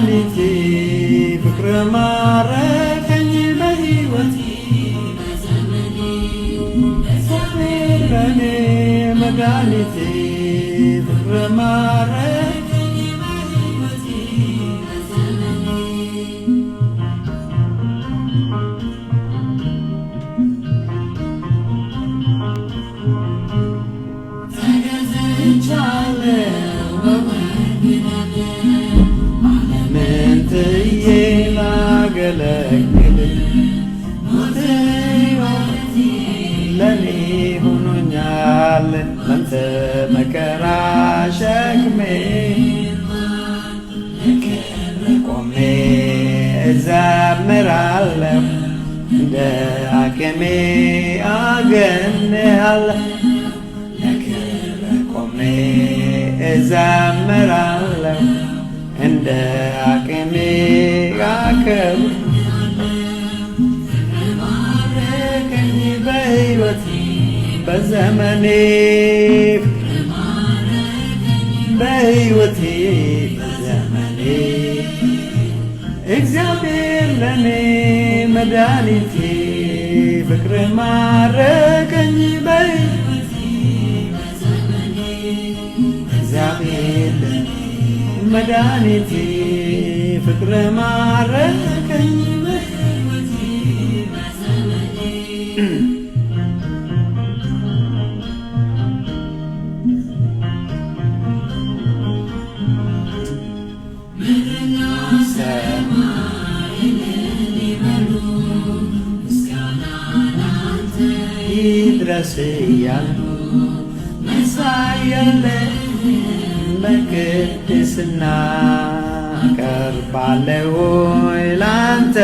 መድኃኒቴ ፍቅር ማረከኝ በሕይወቴ እግዚአብሔር ለኔ መድኃኒቴ ፍቅር ማረከኝ በሕይወቴ በዘመኔ። ተገዝቻለሁ በወንጌል ዓለምን ጥዬ ላገለግል ሞት ሕይወቴ ለኔ ሆኖኛል። ላንተ መከራ ሸክሜ ለክብር ቆሜ እዘምራለሁ እንደ አቅሜ አገንሃለሁ። ለክብር ቆሜ እዘምራለሁ እንደ አቅሜ አከብር ማረከኝ በሕይወቴ በዘመኔ በሕይወቴ በዘመኔ እግዚአብሔር ለኔ መድኃኒቴ ፍቅር ማረከኝ በሕይወቴ በዘመኔ እግዚአብሔር ለኔ መድኃኒቴ ፍቅር ማረከኝ በሕይወቴ በዘመኔ። ምድርና ሰማይ እልል ይበሉ፣ ምስጋና ላንተ ይድረስ እያሉ መሳይ የለህም በቅድስና አቀርባለሁ ላንተ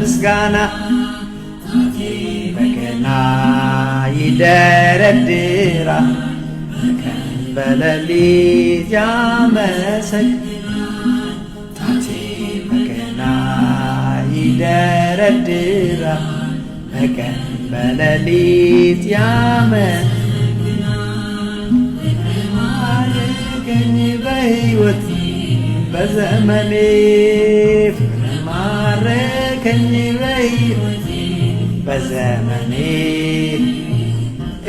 ምስጋና። ጣቴ በገና ይደረድራል በቀን በሌሊት ያመሰግናል። ጣቴ በገና ይደረድራል በቀን በሌሊት ያመሰግናል። ማረከኝ በሕይወቴ በዘመኔ ፍቅር ማረከኝ በሕይወቴ በዘመኔ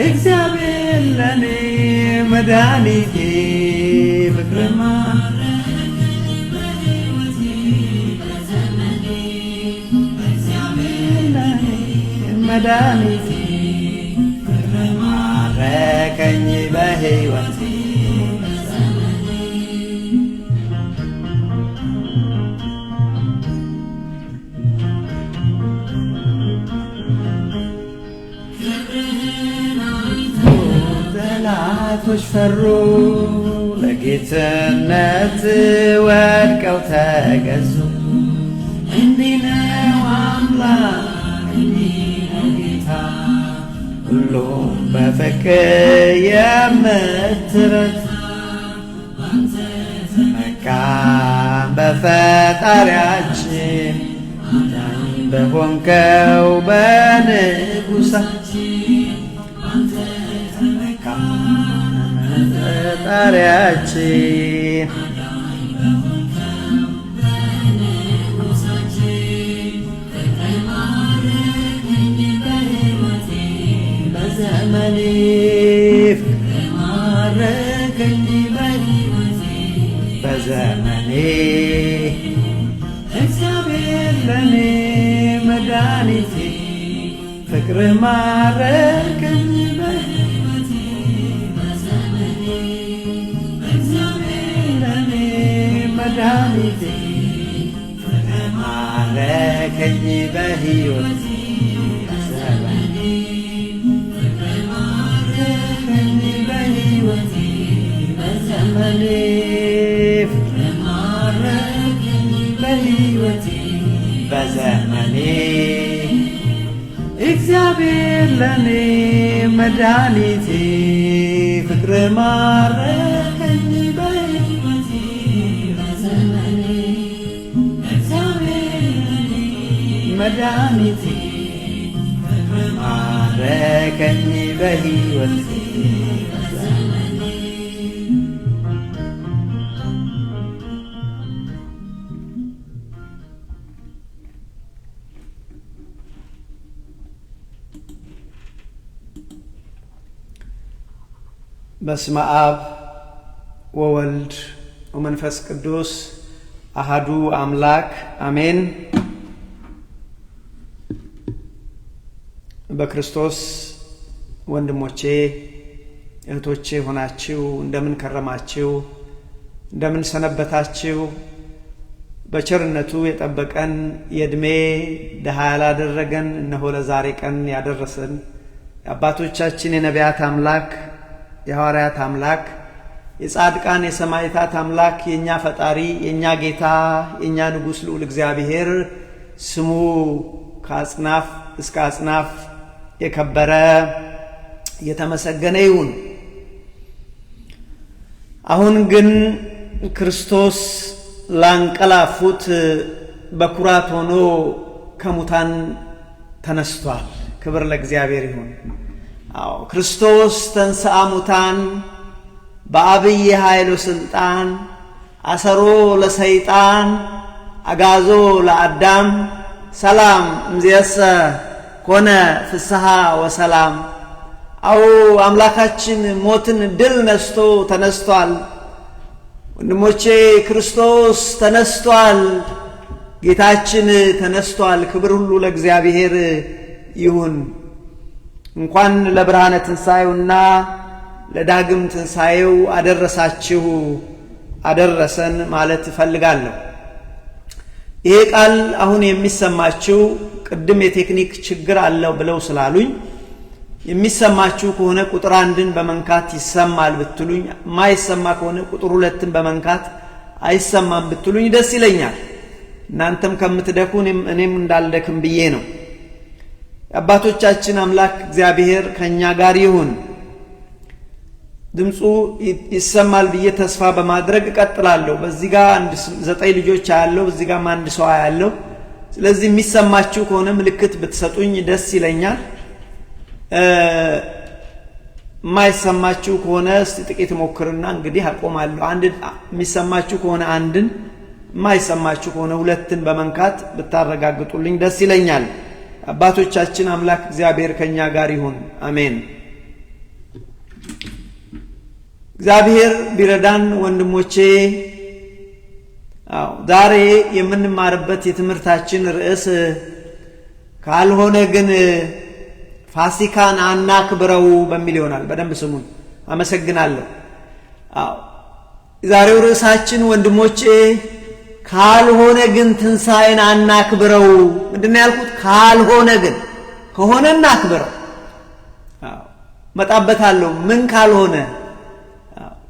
እግዚአብሔር ለኔ መድኃኒቴ ፍቅር ማረከኝ በሕይወቴ በዘመኔ እግዚአብሔር ለኔ መድኃኒቴ ፍቅር ማረከኝ በሕይወቴ በዘመኔ። ክብርህን አይተው ጠላቶች ፈሩ፣ ለጌትነት ወድቀው ተገዙ። እንዲህ ነው አምላክ፣ እንዲህ ነው ጌታ፣ ሁሉም በፍቅር የምትረታ። ባንተ ተመካን በፈጣሪያችን አዳኝ በሆንከው በንጉሳችን። ባንተ ተመካን በፈጣሪያችን አዳኝ በሆንከው በንጉሳችን ፍቅር ማረከኝ በሕይወቴ በዘመኔ ፍቅር ማረከኝ በሕይወቴ በዘመኔ እግዚአብሔር ለኔ መድኃኒቴ ፍቅር ማረከኝ በሕይወቴ በዘመኔ እግዚአብሔር ለኔ መድኃኒቴ ፍቅር ማረከኝ በሕይወቴ በዘመኔ ፍቅር ማረከኝ በሕይወቴ በዘመኔ ፍቅር ማረከኝ በሕይወቴ በዘመኔ እግዚአብሔር ለኔ መድኃኒቴ ፍቅር ማረከኝ በሕይወቴ በዘመኔ እግዚአብሔር ለኔ መድኃኒቴ ፍቅር ማረከኝ በሕይወቴ በዘመኔ። በስመ አብ ወወልድ ወመንፈስ ቅዱስ አሃዱ አምላክ አሜን። በክርስቶስ ወንድሞቼ እህቶቼ ሆናችሁ እንደምን ከረማችሁ? እንደምን ሰነበታችሁ? በቸርነቱ የጠበቀን የዕድሜ ድሃ ያላደረገን እነሆ ለዛሬ ቀን ያደረሰን የአባቶቻችን የነቢያት አምላክ የሐዋርያት አምላክ የጻድቃን የሰማዕታት አምላክ የእኛ ፈጣሪ የእኛ ጌታ የእኛ ንጉሥ ልዑል እግዚአብሔር ስሙ ከአጽናፍ እስከ አጽናፍ የከበረ የተመሰገነ ይሁን። አሁን ግን ክርስቶስ ላንቀላፉት በኩራት ሆኖ ከሙታን ተነስቷል። ክብር ለእግዚአብሔር ይሁን። አዎ፣ ክርስቶስ ተንሥአ ሙታን በአብይ ኃይል ወስልጣን አሰሮ ለሰይጣን አጋዞ ለአዳም ሰላም እምዝየሰ ኮነ ፍስሐ ወሰላም። አዎ፣ አምላካችን ሞትን ድል ነስቶ ተነስቷል። ወንድሞቼ፣ ክርስቶስ ተነስቷል። ጌታችን ተነስቷል። ክብር ሁሉ ለእግዚአብሔር ይሁን። እንኳን ለብርሃነ ትንሣኤውና ለዳግም ትንሣኤው አደረሳችሁ አደረሰን ማለት እፈልጋለሁ። ይሄ ቃል አሁን የሚሰማችሁ ቅድም የቴክኒክ ችግር አለው ብለው ስላሉኝ የሚሰማችሁ ከሆነ ቁጥር 1ን በመንካት ይሰማል ብትሉኝ፣ የማይሰማ ከሆነ ቁጥር 2ን በመንካት አይሰማም ብትሉኝ ደስ ይለኛል። እናንተም ከምትደኩ እኔም እንዳልደክም ብዬ ነው። የአባቶቻችን አምላክ እግዚአብሔር ከእኛ ጋር ይሁን። ድምፁ ይሰማል ብዬ ተስፋ በማድረግ እቀጥላለሁ። በዚህ ጋር 9 ልጆች አያለሁ፣ በዚህ ጋርም አንድ ሰው አያለሁ። ስለዚህ የሚሰማችሁ ከሆነ ምልክት ብትሰጡኝ ደስ ይለኛል። የማይሰማችሁ ከሆነ እስቲ ጥቂት ሞክርና እንግዲህ አቆማለሁ። አንድ የሚሰማችሁ ከሆነ 1ን፣ የማይሰማችሁ ከሆነ 2ን በመንካት ብታረጋግጡልኝ ደስ ይለኛል። አባቶቻችን አምላክ እግዚአብሔር ከኛ ጋር ይሁን፣ አሜን። እግዚአብሔር ቢረዳን ወንድሞቼ፣ አዎ፣ ዛሬ የምንማርበት የትምህርታችን ርዕስ ካልሆነ ግን ፋሲካን አናክብረው በሚል ይሆናል። በደንብ ስሙን። አመሰግናለሁ። አዎ፣ ዛሬው ርዕሳችን ወንድሞቼ ካልሆነ ግን ትንሣኤን አናክብረው። ምንድነው ያልኩት? ካልሆነ ግን፣ ከሆነ እናክብረው። አዎ፣ መጣበታለሁ። ምን ካልሆነ?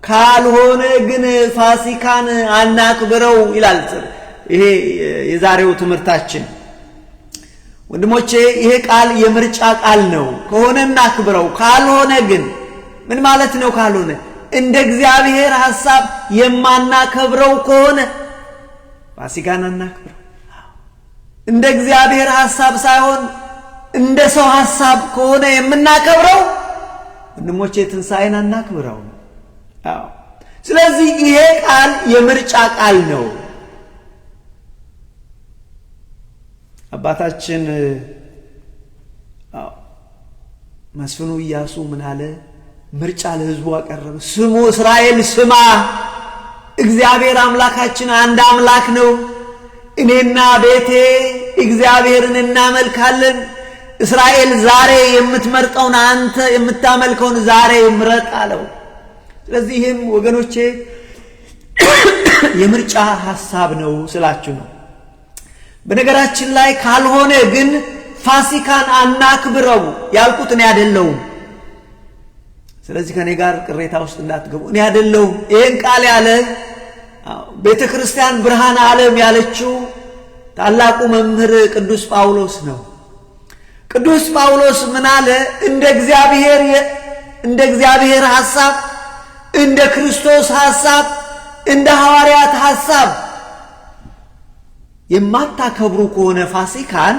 ካልሆነ ግን ፋሲካን አናክብረው ይላል ይሄ የዛሬው ትምህርታችን። ወንድሞቼ፣ ይሄ ቃል የምርጫ ቃል ነው። ከሆነ እናክብረው፣ ካልሆነ ግን ምን ማለት ነው? ካልሆነ እንደ እግዚአብሔር ሐሳብ የማናከብረው ከሆነ ፋሲካን አናክብረው። እንደ እግዚአብሔር ሐሳብ ሳይሆን እንደ ሰው ሐሳብ ከሆነ የምናከብረው ወንድሞቼ ትንሣኤን አናክብረው። አዎ፣ ስለዚህ ይሄ ቃል የምርጫ ቃል ነው። አባታችን አዎ መስፍኑ ኢያሱ ምን አለ? ምርጫ ለሕዝቡ አቀረበ። ስሙ እስራኤል ስማ፣ እግዚአብሔር አምላካችን አንድ አምላክ ነው። እኔና ቤቴ እግዚአብሔርን እናመልካለን። እስራኤል ዛሬ የምትመርጠውን አንተ የምታመልከውን ዛሬ ምረጥ አለው። ስለዚህ ይህም ወገኖቼ የምርጫ ሐሳብ ነው ስላችሁ ነው። በነገራችን ላይ ካልሆነ ግን ፋሲካን አናክብረው ያልኩት እኔ አይደለሁም። ስለዚህ ከኔ ጋር ቅሬታ ውስጥ እንዳትገቡ። እኔ አይደለሁም ይሄን ቃል ያለ ቤተክርስቲያን ብርሃን ዓለም ያለችው ታላቁ መምህር ቅዱስ ጳውሎስ ነው። ቅዱስ ጳውሎስ ምን አለ? እንደ እግዚአብሔር ሐሳብ፣ እንደ ክርስቶስ ሐሳብ፣ እንደ ሐዋርያት ሐሳብ የማታከብሩ ከሆነ ፋሲካን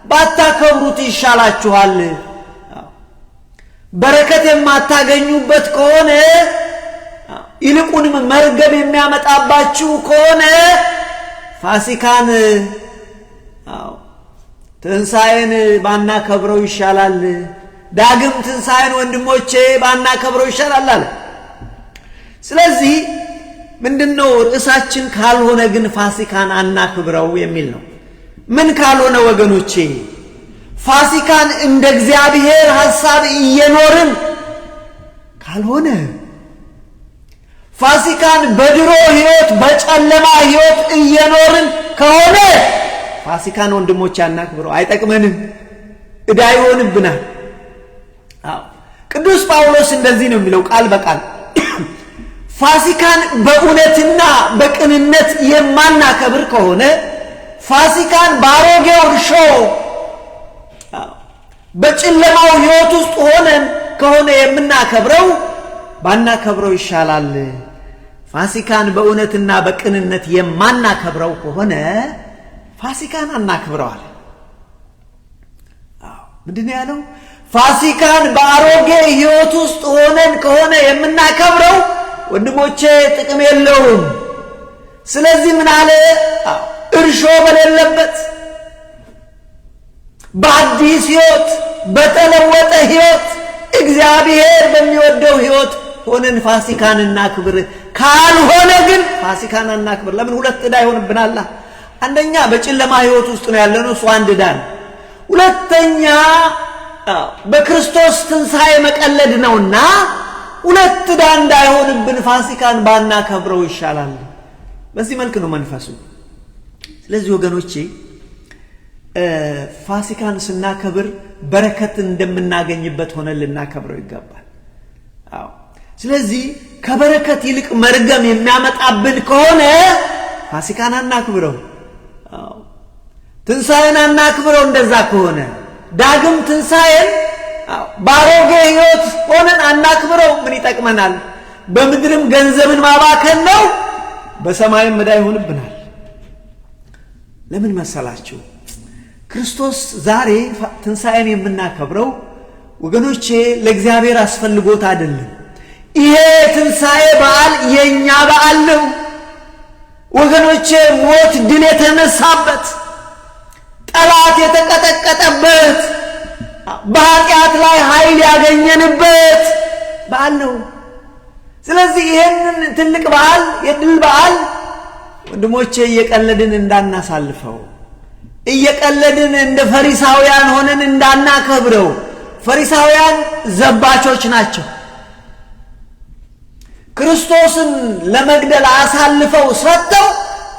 ባታከብሩት ይሻላችኋል። በረከት የማታገኙበት ከሆነ፣ ይልቁንም መርገም የሚያመጣባችሁ ከሆነ ፋሲካን፣ አዎ፣ ትንሣኤን ባናከብረው ይሻላል። ዳግም ትንሣኤን ወንድሞቼ ባናከብረው ይሻላል አለ። ስለዚህ ምንድነው ርዕሳችን? ካልሆነ ግን ፋሲካን አናክብረው የሚል ነው። ምን ካልሆነ ወገኖቼ? ፋሲካን እንደ እግዚአብሔር ሐሳብ እየኖርን ካልሆነ፣ ፋሲካን በድሮ ሕይወት በጨለማ ሕይወት እየኖርን ከሆነ ፋሲካን ወንድሞች አናክብረው፣ አይጠቅመንም፣ ዕዳ ይሆንብናል። አዎ፣ ቅዱስ ጳውሎስ እንደዚህ ነው የሚለው ቃል በቃል፣ ፋሲካን በእውነትና በቅንነት የማናከብር ከሆነ፣ ፋሲካን በአሮጌው እርሾ በጨለማው ሕይወት ውስጥ ሆነን ከሆነ የምናከብረው ባናከብረው ይሻላል። ፋሲካን በእውነትና በቅንነት የማናከብረው ከሆነ ፋሲካን አናክብረዋል። ምንድን ነው ያለው? ፋሲካን በአሮጌ ሕይወት ውስጥ ሆነን ከሆነ የምናከብረው ወንድሞቼ ጥቅም የለውም። ስለዚህ ምን አለ? እርሾ በሌለበት በአዲስ ሕይወት፣ በተለወጠ ሕይወት፣ እግዚአብሔር በሚወደው ሕይወት ሆነን ፋሲካን እናክብር። ካልሆነ ግን ፋሲካን አናክብር። ለምን? ሁለት ዕዳ ይሆንብናል። አንደኛ በጨለማ ሕይወት ውስጥ ነው ያለነው፣ እሱ አንድ ዕዳ ነው። ሁለተኛ በክርስቶስ ትንሣኤ መቀለድ ነውና ሁለት ዕዳ እንዳይሆንብን ፋሲካን ባናከብረው ይሻላል። በዚህ መልክ ነው መንፈሱ። ስለዚህ ወገኖቼ ፋሲካን ስናከብር በረከት እንደምናገኝበት ሆነን ልናከብረው ይገባል። አዎ። ስለዚህ ከበረከት ይልቅ መርገም የሚያመጣብን ከሆነ ፋሲካን አናክብረው። አዎ። ትንሣኤን አናክብረው። እንደዛ ከሆነ ዳግም ትንሣኤን ባሮጌ ሕይወት ሆነን አናክብረው። ምን ይጠቅመናል? በምድርም ገንዘብን ማባከን ነው፣ በሰማይም ዕዳ ይሆንብናል። ለምን መሰላችሁ? ክርስቶስ ዛሬ ትንሣኤን የምናከብረው ወገኖቼ ለእግዚአብሔር አስፈልጎት አይደለም። ይሄ ትንሣኤ በዓል የኛ በዓል ነው ወገኖቼ። ሞት ድል የተነሳበት፣ ጠላት የተቀጠቀጠበት፣ በኃጢአት ላይ ኃይል ያገኘንበት በዓል ነው። ስለዚህ ይህንን ትልቅ በዓል፣ የድል በዓል ወንድሞቼ እየቀለድን እንዳናሳልፈው፣ እየቀለድን እንደ ፈሪሳውያን ሆነን እንዳናከብረው። ፈሪሳውያን ዘባቾች ናቸው። ክርስቶስን ለመግደል አሳልፈው ሰጥተው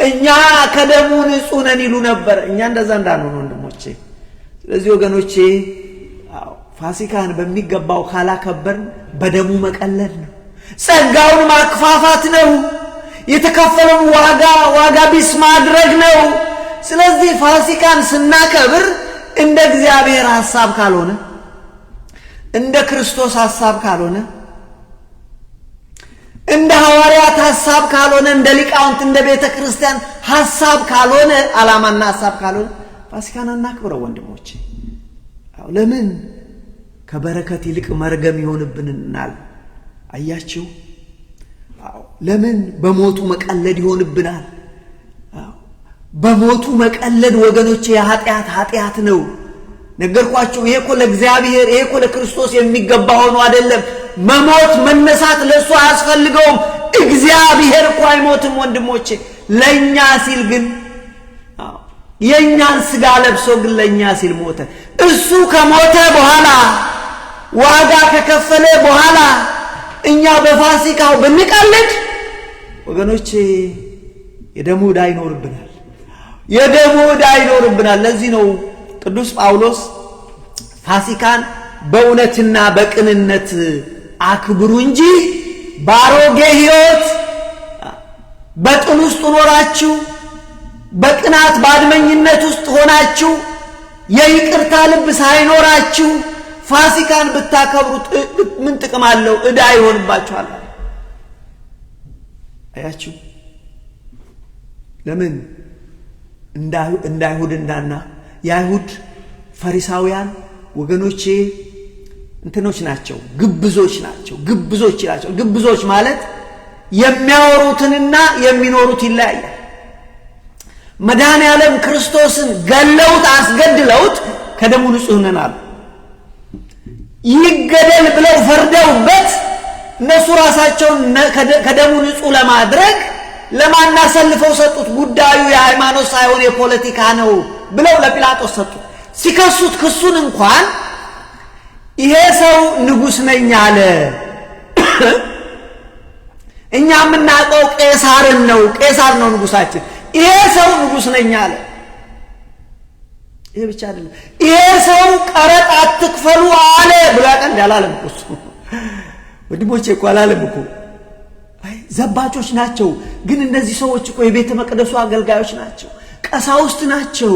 እኛ ከደሙ ንጹሕ ነን ይሉ ነበር። እኛ እንደዛ እንዳንሆን ወንድሞቼ። ስለዚህ ወገኖቼ ፋሲካን በሚገባው ካላከበርን በደሙ መቀለድ ነው፣ ጸጋውን ማክፋፋት ነው፣ የተከፈለውን ዋጋ ቢስ ማድረግ ነው። ስለዚህ ፋሲካን ስናከብር እንደ እግዚአብሔር ሐሳብ ካልሆነ፣ እንደ ክርስቶስ ሐሳብ ካልሆነ፣ እንደ ሐዋርያት ሐሳብ ካልሆነ፣ እንደ ሊቃውንት እንደ ቤተ ክርስቲያን ሐሳብ ካልሆነ፣ ዓላማና ሐሳብ ካልሆነ ፋሲካን አናክብረው ወንድሞቼ። ለምን? ከበረከት ይልቅ መርገም ይሆንብናል። አያችሁ? ለምን? በሞቱ መቀለድ ይሆንብናል። በሞቱ መቀለድ ወገኖቼ የኃጢአት ኃጢአት ነው። ነገርኳችሁ። ይሄ እኮ ለእግዚአብሔር፣ ይሄ እኮ ለክርስቶስ የሚገባ ሆኖ አይደለም። መሞት መነሳት ለእሱ አያስፈልገውም። እግዚአብሔር እኮ አይሞትም ወንድሞቼ። ለእኛ ሲል ግን የእኛን ስጋ ለብሶ ግን ለእኛ ሲል ሞተ። እሱ ከሞተ በኋላ፣ ዋጋ ከከፈለ በኋላ እኛ በፋሲካው ብንቀልድ ወገኖቼ የደሙ ዕዳ ይኖርብናል። የደሙ ዕዳ ይኖርብናል። ለዚህ ነው ቅዱስ ጳውሎስ ፋሲካን በእውነትና በቅንነት አክብሩ እንጂ ባሮጌ ሕይወት በጥል ውስጥ ኖራችሁ፣ በቅናት በአድመኝነት ውስጥ ሆናችሁ፣ የይቅርታ ልብ ሳይኖራችሁ ፋሲካን ብታከብሩ ምን ጥቅም አለው? ዕዳ ይሆንባችኋል። አያችሁ? ለምን እንደ አይሁድ እንዳና የአይሁድ ፈሪሳውያን ወገኖቼ እንትኖች ናቸው፣ ግብዞች ናቸው። ግብዞች ናቸው። ግብዞች ማለት የሚያወሩትንና የሚኖሩት ይለያያል። መድኃኔ ዓለም ክርስቶስን ገለውት አስገድለውት ከደሙ ንጹሕ ነን አሉ። ይገደል ብለው ፈርደውበት እነሱ ራሳቸውን ከደሙ ንጹህ ለማድረግ ለማን አሳልፈው ሰጡት? ጉዳዩ የሃይማኖት ሳይሆን የፖለቲካ ነው ብለው ለጲላጦስ ሰጡት። ሲከሱት ክሱን እንኳን ይሄ ሰው ንጉሥ ነኝ አለ፣ እኛ የምናውቀው ቄሳርን ነው፣ ቄሳር ነው ንጉሳችን፣ ይሄ ሰው ንጉሥ ነኝ አለ። ይሄ ብቻ አይደለም፣ ይሄ ሰው ቀረጥ አትክፈሉ አለ ብሎ ያውቃል? እንዲ አላለም እኮ እሱ። ወንድሞቼ እኮ አላለም እኮ። አይ ዘባቾች ናቸው፣ ግን እነዚህ ሰዎች እኮ የቤተ መቅደሱ አገልጋዮች ናቸው፣ ቀሳውስት ናቸው፣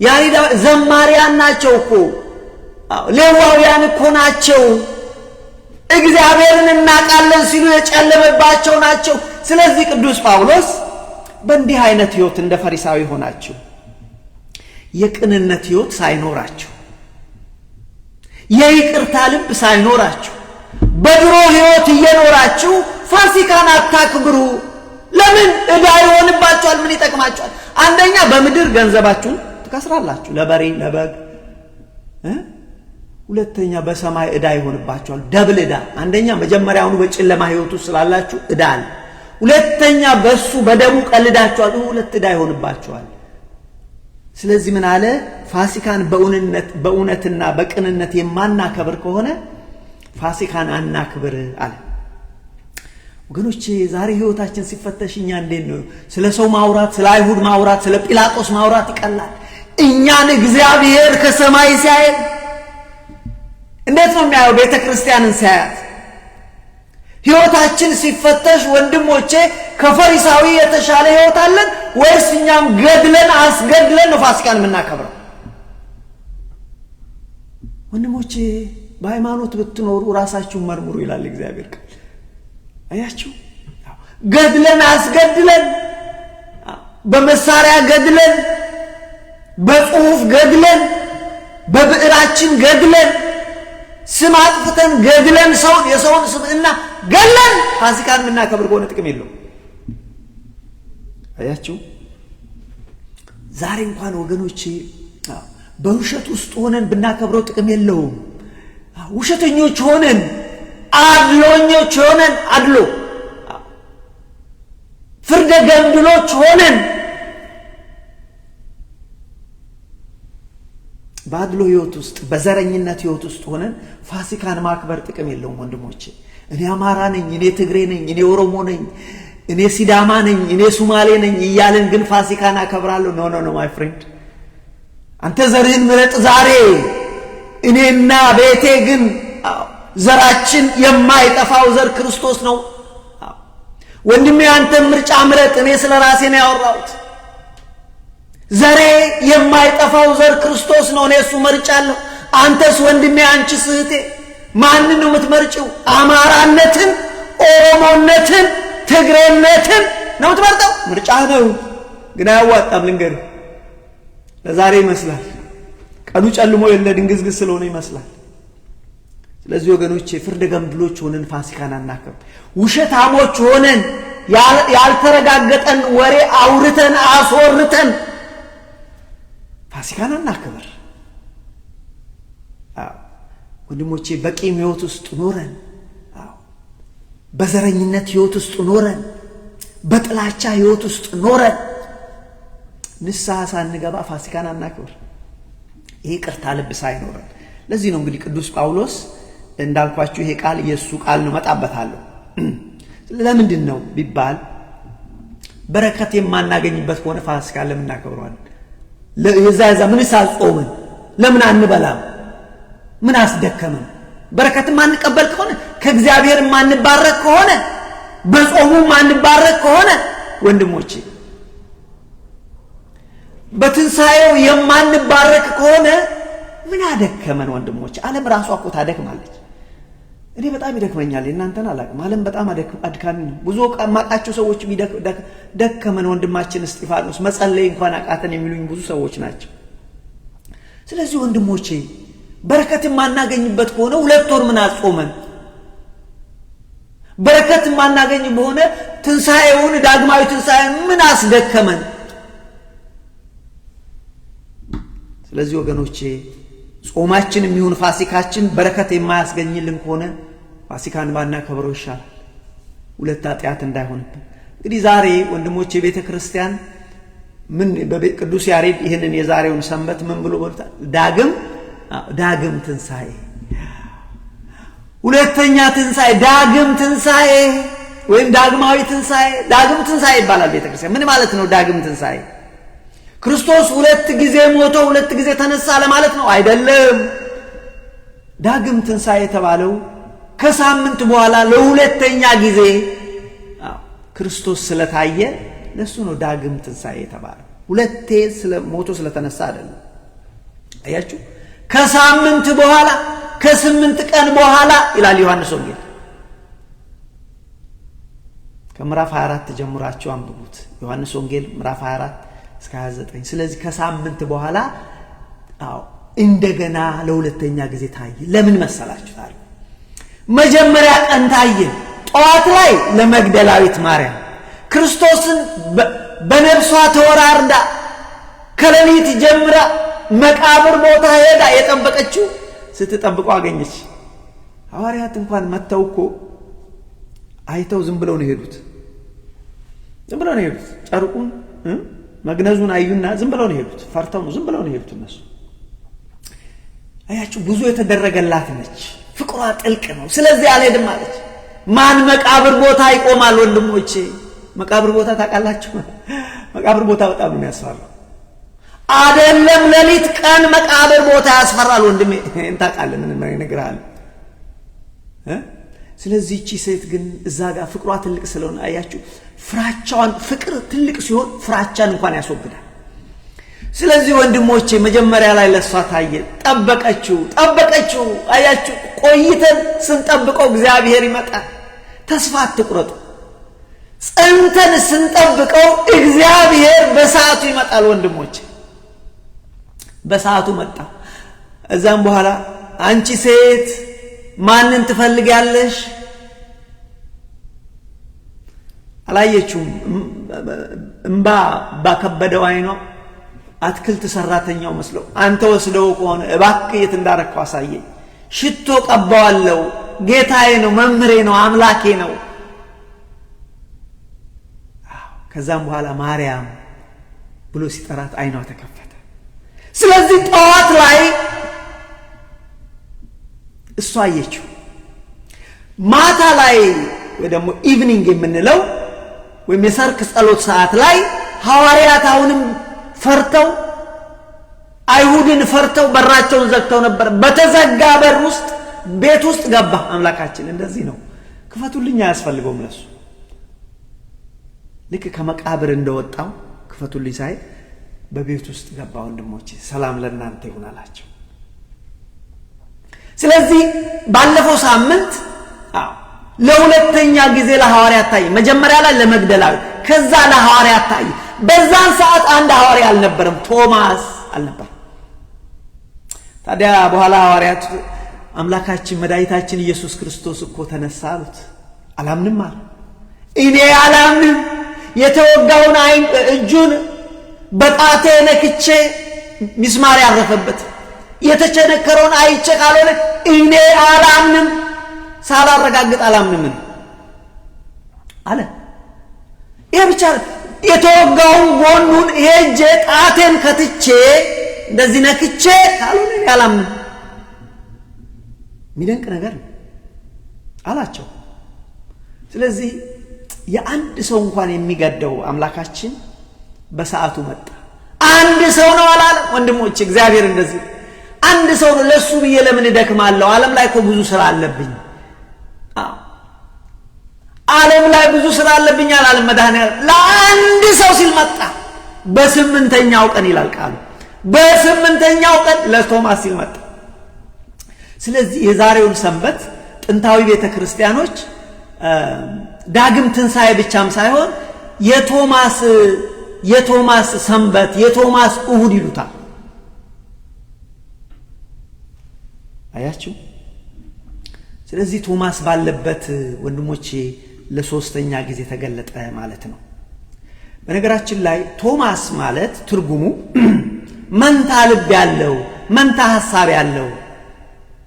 ያሬዳ ዘማሪያን ናቸው እኮ፣ ሌዋውያን እኮ ናቸው። እግዚአብሔርን እናውቃለን ሲሉ የጨለመባቸው ናቸው። ስለዚህ ቅዱስ ጳውሎስ በእንዲህ አይነት ሕይወት እንደ ፈሪሳዊ ሆናችሁ የቅንነት ሕይወት ሳይኖራችሁ የይቅርታ ልብ ሳይኖራችሁ በድሮ ሕይወት እየኖራችሁ ፋሲካን አታክብሩ። ለምን? ዕዳ ይሆንባችኋል። ምን ይጠቅማችኋል? አንደኛ በምድር ገንዘባችሁን ትከስራላችሁ፣ ለበሬ ለበግ። ሁለተኛ በሰማይ ዕዳ ይሆንባችኋል፣ double ዕዳ። አንደኛ መጀመሪያውኑ በጨለማ ሕይወቱ ስላላችሁ ዕዳ አለ። ሁለተኛ በሱ በደሙ ቀልዳችኋል፣ ሁለት ዕዳ ይሆንባችኋል። ስለዚህ ምን አለ? ፋሲካን በእውነትና በቅንነት የማናከብር ከሆነ ፋሲካን አናክብር አለ። ወገኖቼ ዛሬ ሕይወታችን ሲፈተሽ እኛ እንዴት ነው? ስለ ሰው ማውራት፣ ስለ አይሁድ ማውራት፣ ስለ ጲላጦስ ማውራት ይቀላል። እኛን እግዚአብሔር ከሰማይ ሲያየን እንዴት ነው የሚያየው? ቤተ ክርስቲያንን ሲያያት ሕይወታችን ሲፈተሽ ወንድሞቼ ከፈሪሳዊ የተሻለ ሕይወት አለን ወይስ እኛም ገድለን አስገድለን ነው ፋሲካን የምናከብረው? ወንድሞቼ በሃይማኖት ብትኖሩ ራሳችሁን መርምሩ ይላል እግዚአብሔር ቃል። አያችሁ፣ ገድለን አስገድለን፣ በመሳሪያ ገድለን፣ በጽሁፍ ገድለን፣ በብዕራችን ገድለን፣ ስም አጥፍተን ገድለን፣ ሰውን የሰውን ስብዕና ገድለን ፋሲካን የምናከብር ከሆነ ጥቅም የለውም። አያችሁ፣ ዛሬ እንኳን ወገኖቼ በውሸት ውስጥ ሆነን ብናከብረው ጥቅም የለውም። ውሸተኞች ሆነን አድሎኞች ሆነን አድሎ ፍርደ ገምድሎች ሆነን በአድሎ ሕይወት ውስጥ በዘረኝነት ሕይወት ውስጥ ሆነን ፋሲካን ማክበር ጥቅም የለውም ወንድሞቼ። እኔ አማራ ነኝ፣ እኔ ትግሬ ነኝ፣ እኔ ኦሮሞ ነኝ፣ እኔ ሲዳማ ነኝ፣ እኔ ሱማሌ ነኝ እያልን ግን ፋሲካን አከብራለሁ። No, no, no, my friend፣ አንተ ዘርህን ምረጥ ዛሬ። እኔና ቤቴ ግን ዘራችን የማይጠፋው ዘር ክርስቶስ ነው። ወንድሜ አንተ ምርጫ ምረጥ። እኔ ስለ ራሴ ነው ያወራሁት። ዘሬ የማይጠፋው ዘር ክርስቶስ ነው። እኔ እሱ መርጫለሁ። አንተስ ወንድሜ፣ አንቺስ እህቴ ማንን ነው የምትመርጪው? አማራነትን፣ ኦሮሞነትን፣ ትግሬነትን ነው የምትመርጠው? ምርጫ ነው፣ ግን አያዋጣም። ልንገርህ፣ ለዛሬ ይመስላል። ቀኑ ጨልሞ የለ ድንግዝግዝ ስለሆነ ይመስላል። ስለዚህ ወገኖቼ ፍርደ ገምድሎች ሆነን ፋሲካን አናከብር። ውሸታሞች ሆነን ያልተረጋገጠን ወሬ አውርተን አስወርተን ፋሲካን አናክብር። ወንድሞቼ በቂም ሕይወት ውስጥ ኖረን፣ በዘረኝነት ሕይወት ውስጥ ኖረን፣ በጥላቻ ሕይወት ውስጥ ኖረን ንስሐ ሳንገባ ፋሲካን አናክብር። ይሄ ይቅርታ ልብ ሳይኖረን። ለዚህ ነው እንግዲህ ቅዱስ ጳውሎስ እንዳልኳችሁ ይሄ ቃል የእሱ ቃል ነው፣ እመጣበታለሁ። ለምንድን ነው ቢባል በረከት የማናገኝበት ከሆነ ፋሲካን ለምን እናከብረዋለን? የዛ የዛ ምንስ አልጾምን? ለምን አንበላም? ምን አስደከመን? በረከት የማንቀበል ከሆነ፣ ከእግዚአብሔር የማንባረክ ከሆነ፣ በጾሙ የማንባረክ ከሆነ፣ ወንድሞቼ በትንሣኤው የማንባረክ ከሆነ ምን አደከመን? ወንድሞቼ ዓለም ራሷ እኮ ታደክማለች። እኔ በጣም ይደክመኛል፣ እናንተን አላውቅም። ዓለም በጣም አድካሚ ነው። ብዙ የማውቃቸው ሰዎች ደከመን ወንድማችን እስጢፋኖስ መጸለይ እንኳን አቃተን የሚሉኝ ብዙ ሰዎች ናቸው። ስለዚህ ወንድሞቼ በረከት የማናገኝበት ከሆነ 2 ወር ምን አጾመን? በረከት የማናገኝ በሆነ ትንሣኤውን ዳግማዊ ትንሣኤውን ምን አስደከመን? ስለዚህ ወገኖቼ ጾማችን የሚሆን ፋሲካችን በረከት የማያስገኝልን ከሆነ ፋሲካን ባናከብረው ይሻላል፣ ሁለት ኃጢአት እንዳይሆንብን። እንግዲህ ዛሬ ወንድሞች የቤተ ክርስቲያን ምን ቅዱስ ያሬድ ይህንን የዛሬውን ሰንበት ምን ብሎ በሉታል? ዳግም ትንሣኤ፣ ሁለተኛ ትንሣኤ፣ ዳግም ትንሣኤ ወይም ዳግማዊ ትንሣኤ፣ ዳግም ትንሣኤ ይባላል። ቤተ ክርስቲያን ምን ማለት ነው? ዳግም ትንሣኤ ክርስቶስ ሁለት ጊዜ ሞቶ ሁለት ጊዜ ተነሳ ለማለት ነው? አይደለም። ዳግም ትንሣኤ የተባለው ከሳምንት በኋላ ለሁለተኛ ጊዜ ክርስቶስ ስለታየ ለሱ ነው ዳግም ትንሣኤ የተባለው። ሁለቴ ሞቶ ስለተነሳ አይደለም። አያችሁ፣ ከሳምንት በኋላ ከ8 ቀን በኋላ ይላል ዮሐንስ ወንጌል ከምዕራፍ 24 ጀምራችሁ አንብቡት። ዮሐንስ ወንጌል ምዕራፍ 24 እስከ 29። ስለዚህ ከሳምንት በኋላ አዎ እንደገና ለሁለተኛ ጊዜ ታየ። ለምን መሰላችሁ ታዲያ? መጀመሪያ ቀን ታየ ጠዋት ላይ ለመግደላዊት ማርያም ክርስቶስን በነፍሷ ተወራርዳ ከሌሊት ጀምራ መቃብር ቦታ ሄዳ የጠበቀችው ስትጠብቀው አገኘች። ሐዋርያት እንኳን መተው እኮ አይተው ዝም ብለው ነው የሄዱት። ዝም ብለው ነው የሄዱት። ጨርቁን መግነዙን አዩና ዝም ብለው ነው የሄዱት። ፈርተው ነው ዝም ብለው ነው የሄዱት እነሱ። አያችሁ፣ ብዙ የተደረገላት ነች። ፍቅሯ ጥልቅ ነው። ስለዚህ አልሄድም አለች። ማን መቃብር ቦታ ይቆማል? ወንድሞቼ መቃብር ቦታ ታውቃላችሁ? መቃብር ቦታ በጣም ነው የሚያስፈራው። አይደለም ሌሊት ቀን መቃብር ቦታ ያስፈራል ወንድሜ። እኔን ታውቃለህ፣ ምን እነግርሃለሁ። ስለዚህ እቺ ሴት ግን እዛ ጋር ፍቅሯ ትልቅ ስለሆነ አያችሁ፣ ፍራቻዋን ፍቅር ትልቅ ሲሆን ፍራቻን እንኳን ያስወግዳል። ስለዚህ ወንድሞቼ መጀመሪያ ላይ ለሷ ታየ። ጠበቀችው ጠበቀችው። አያችሁ፣ ቆይተን ስንጠብቀው እግዚአብሔር ይመጣል። ተስፋ አትቁረጡ። ጸንተን ስንጠብቀው እግዚአብሔር በሰዓቱ ይመጣል ወንድሞቼ። በሰዓቱ መጣ። እዛም በኋላ አንቺ ሴት ማንን ትፈልጊያለሽ? አላየችውም። እምባ ባከበደው አይኗ አትክልት ሰራተኛው መስሎ አንተ ወስደው ከሆነ እባክህ የት እንዳረከው አሳየኝ፣ ሽቶ ቀባዋለሁ፣ ጌታዬ ነው፣ መምህሬ ነው፣ አምላኬ ነው። ከዛም በኋላ ማርያም ብሎ ሲጠራት አይኗ ተከፈተ። ስለዚህ ጠዋት ላይ እሷ አየችው። ማታ ላይ ወይ ደግሞ evening የምንለው ወይም የሰርክ ጸሎት ሰዓት ላይ ሐዋርያት አሁንም ፈርተው አይሁድን ፈርተው በራቸውን ዘግተው ነበር። በተዘጋ በር ውስጥ ቤት ውስጥ ገባ አምላካችን። እንደዚህ ነው፣ ክፈቱልኝ አያስፈልገውም ለሱ። ልክ ከመቃብር እንደወጣው ክፈቱልኝ ሳይል በቤት ውስጥ ገባ። ወንድሞቼ ሰላም ለእናንተ ይሁን አላቸው። ስለዚህ ባለፈው ሳምንት ለሁለተኛ ጊዜ ለሐዋርያት ታየ። መጀመሪያ ላይ ለመግደላዊ፣ ከዛ ለሐዋርያት ታየ። በዛን ሰዓት አንድ ሐዋርያ አልነበረም፣ ቶማስ አልነበረም። ታዲያ በኋላ ሐዋርያት አምላካችን መድኃኒታችን ኢየሱስ ክርስቶስ እኮ ተነሳ አሉት። አላምንም አለ። እኔ አላምንም፣ የተወጋውን አይን እጁን በጣቴ ነክቼ ሚስማር ያረፈበት የተቸነከረውን አይቼ ካልሆነ እኔ አላምንም፣ ሳላረጋግጥ አላምንም አለ። ይሄ ብቻ የተወጋውን ጎኑን ሄጄ ጣቴን ከትቼ እንደዚህ ነክቼ ካልሆነ እኔ አላምንም። የሚደንቅ ነገር ነው አላቸው። ስለዚህ የአንድ ሰው እንኳን የሚገደው አምላካችን በሰዓቱ መጣ። አንድ ሰው ነው አላለም ወንድሞች። እግዚአብሔር እንደዚህ አንድ ሰው ነው፣ ለሱ ብዬ ለምን እደክማለሁ? ዓለም ላይ እኮ ብዙ ስራ አለብኝ። አዎ ዓለም ላይ ብዙ ስራ አለብኝ አላለም መድኃኒዓለም። ለአንድ ሰው ሲል መጣ። በስምንተኛው ቀን ይላል ቃሉ፣ በስምንተኛው ቀን ለቶማስ ሲል መጣ። ስለዚህ የዛሬውን ሰንበት ጥንታዊ ቤተክርስቲያኖች ዳግም ትንሣኤ ብቻም ሳይሆን የቶማስ ሰንበት፣ የቶማስ እሁድ ይሉታል። አያችሁ። ስለዚህ ቶማስ ባለበት ወንድሞቼ ለሶስተኛ ጊዜ ተገለጠ ማለት ነው። በነገራችን ላይ ቶማስ ማለት ትርጉሙ መንታ ልብ ያለው፣ መንታ ሐሳብ ያለው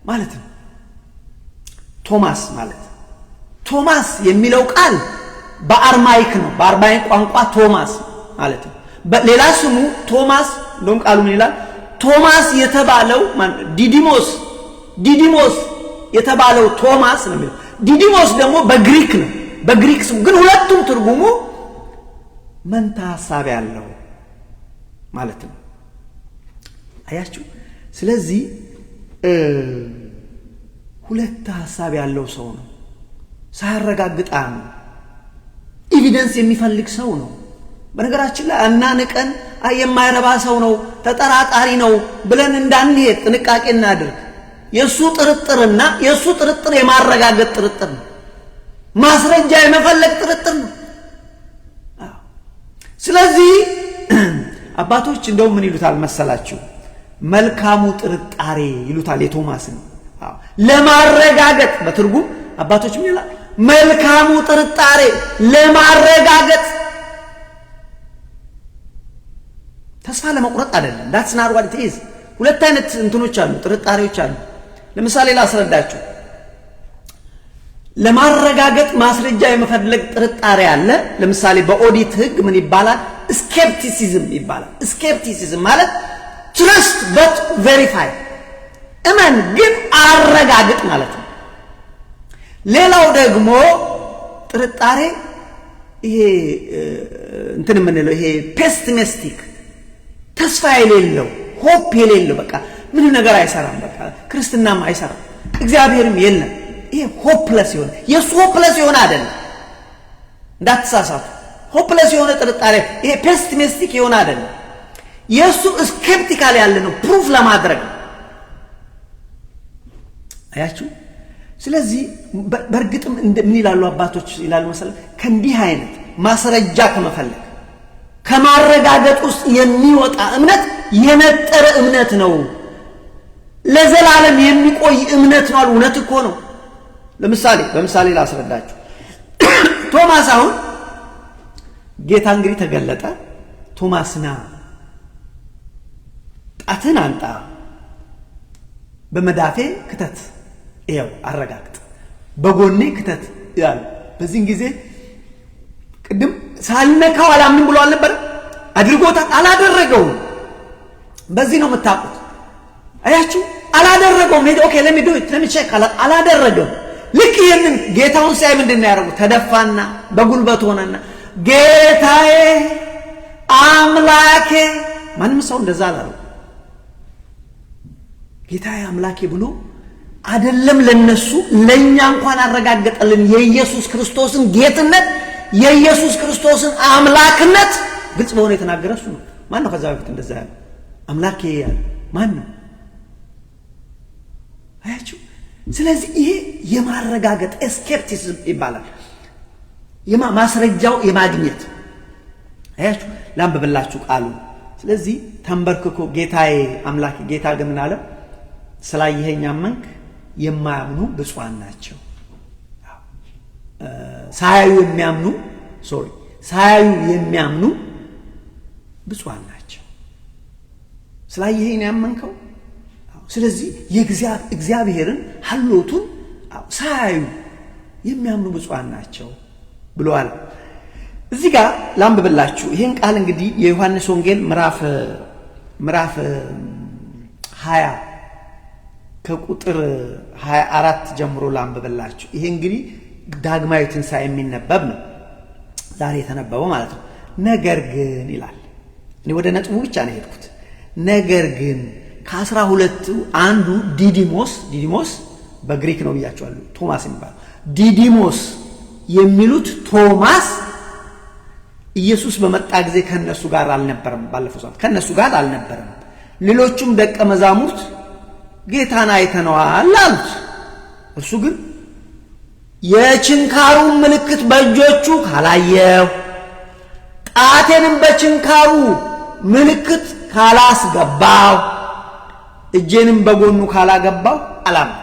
ማለት ነው። ቶማስ ማለት ቶማስ የሚለው ቃል በ Aramaic ነው። በ Aramaic ቋንቋ ቶማስ ማለት ነው። ሌላ ስሙ ቶማስ፣ እንደውም ቃሉ ምን ይላል? ቶማስ የተባለው ዲዲሞስ፣ ዲዲሞስ የተባለው ቶማስ ነው የሚለው። ዲዲሞስ ደግሞ በግሪክ ነው፣ በግሪክ ስሙ ግን ሁለቱም ትርጉሙ መንታ ሀሳብ ያለው ማለት ነው። አያችሁ። ስለዚህ ሁለት ሀሳብ ያለው ሰው ነው። ሳያረጋግጥ አያምንም። Evidence የሚፈልግ ሰው ነው። በነገራችን ላይ አናንቀን አይ የማይረባ ሰው ነው፣ ተጠራጣሪ ነው ብለን እንዳንሄድ ጥንቃቄ እናድርግ። የእሱ ጥርጥርና የእሱ ጥርጥር የማረጋገጥ ጥርጥር ነው። ማስረጃ የመፈለግ ጥርጥር ነው። ስለዚህ አባቶች እንደውም ምን ይሉታል መሰላችሁ? መልካሙ ጥርጣሬ ይሉታል የቶማስን። ለማረጋገጥ በትርጉም አባቶች ምን ይላል? መልካሙ ጥርጣሬ ለማረጋገጥ፣ ተስፋ ለመቁረጥ አይደለም። That's not what it is። ሁለት አይነት እንትኖች አሉ፣ ጥርጣሬዎች አሉ። ለምሳሌ ላስረዳችሁ። ለማረጋገጥ ማስረጃ የመፈለግ ጥርጣሬ አለ። ለምሳሌ በኦዲት ህግ ምን ይባላል? Skepticism ይባላል። Skepticism ማለት trust but verify፣ እመን ግን አረጋግጥ ማለት ነው። ሌላው ደግሞ ጥርጣሬ ይሄ እንትን የምንለው ይሄ pessimistic፣ ተስፋ የሌለው፣ hope የሌለው፣ በቃ ምንም ነገር አይሰራም፣ በቃ ክርስትናም አይሰራም፣ እግዚአብሔርም የለም። ይሄ hopeless የሆነ፣ የእሱ hopeless የሆነ አይደለም፣ እንዳትሳሳቱ። Hopeless የሆነ ጥርጣሬ ይሄ pessimistic የሆነ አይደለም። የእሱ skeptical ያለ ነው፣ proof ለማድረግ ነው። አያችሁ። ስለዚህ በእርግጥም ምን ይላሉ አባቶች ይላሉ መሰለህ፣ ከእንዲህ አይነት ማስረጃ ከመፈለግ ከማረጋገጥ ውስጥ የሚወጣ እምነት የነጠረ እምነት ነው፣ ለዘላለም የሚቆይ እምነት ነው አሉ። እውነት እኮ ነው። ለምሳሌ በምሳሌ ላስረዳችሁ። ቶማስ አሁን ጌታ እንግዲህ ተገለጠ። ቶማስ ና ጣትህን አምጣ፣ በመዳፌ ክተት፣ ይኸው አረጋግጥ፣ በጎኔ ክተት ያለ። በዚህን ጊዜ ቅድም ሳልነካው አላምንም ብሎ አልነበረ? አድርጎታል? አላደረገውም። በዚህ ነው የምታውቁት። አያችሁ፣ አላደረገውም። ሄደ okay, let me do it, let me check፣ አላደረገም። ልክ ይህንን ጌታውን ሲያይ ምንድን ነው ያደረጉት? ተደፋና በጉልበት ሆነና ጌታዬ አምላኬ። ማንም ሰው እንደዛ አላለው። ጌታዬ አምላኬ ብሎ አይደለም ለነሱ ለእኛ እንኳን አረጋገጠልን። የኢየሱስ ክርስቶስን ጌትነት፣ የኢየሱስ ክርስቶስን አምላክነት ግልጽ በሆነ የተናገረ እሱ ነው። ማን ነው ከዛ በፊት እንደዛ ያለ፣ አምላኬ ያለ ማን ነው? አያችሁ። ስለዚህ ይሄ የማረጋገጥ skepticism ይባላል። ማስረጃው የማግኘት፣ አያችሁ። ላንብብላችሁ ቃሉ። ስለዚህ ተንበርክኮ ጌታዬ አምላኬ። ጌታ ግን ምን አለ? ስላየኸኝ አመንክ፣ የማያምኑ ብፁዓን ናቸው። ሳያዩ የሚያምኑ፣ sorry፣ ሳያዩ የሚያምኑ ብፁዓን ናቸው። ስላየኸኝ ነው ያመንከው። ስለዚህ የእግዚአብሔርን ሀልዎቱን ሳያዩ የሚያምኑ ብፁዓን ናቸው ብለዋል። እዚህ ጋር ላንብብላችሁ ይህን ቃል። እንግዲህ የዮሐንስ ወንጌል ምዕራፍ 20 ከቁጥር 24 ጀምሮ ላንብብላችሁ። ይሄ እንግዲህ ዳግማዊ ትንሣኤ የሚነበብ ነው፣ ዛሬ የተነበበው ማለት ነው። ነገር ግን ይላል፣ እኔ ወደ ነጥቡ ብቻ ነው የሄድኩት። ነገር ግን ከ12ቱ አንዱ ዲዲሞስ፣ ዲዲሞስ በግሪክ ነው ብያችኋለሁ፣ ቶማስ የሚባለው፣ ዲዲሞስ የሚሉት ቶማስ ኢየሱስ በመጣ ጊዜ ከእነሱ ጋር አልነበረም። ባለፈው ሰዓት ከእነሱ ጋር አልነበረም። ሌሎቹም ደቀ መዛሙርት ጌታን አይተነዋል አሉት። እርሱ ግን የችንካሩን ምልክት በእጆቹ ካላየሁ፣ ጣቴንም በችንካሩ ምልክት ካላስገባሁ፣ እጄንም በጎኑ ካላገባሁ አላምንም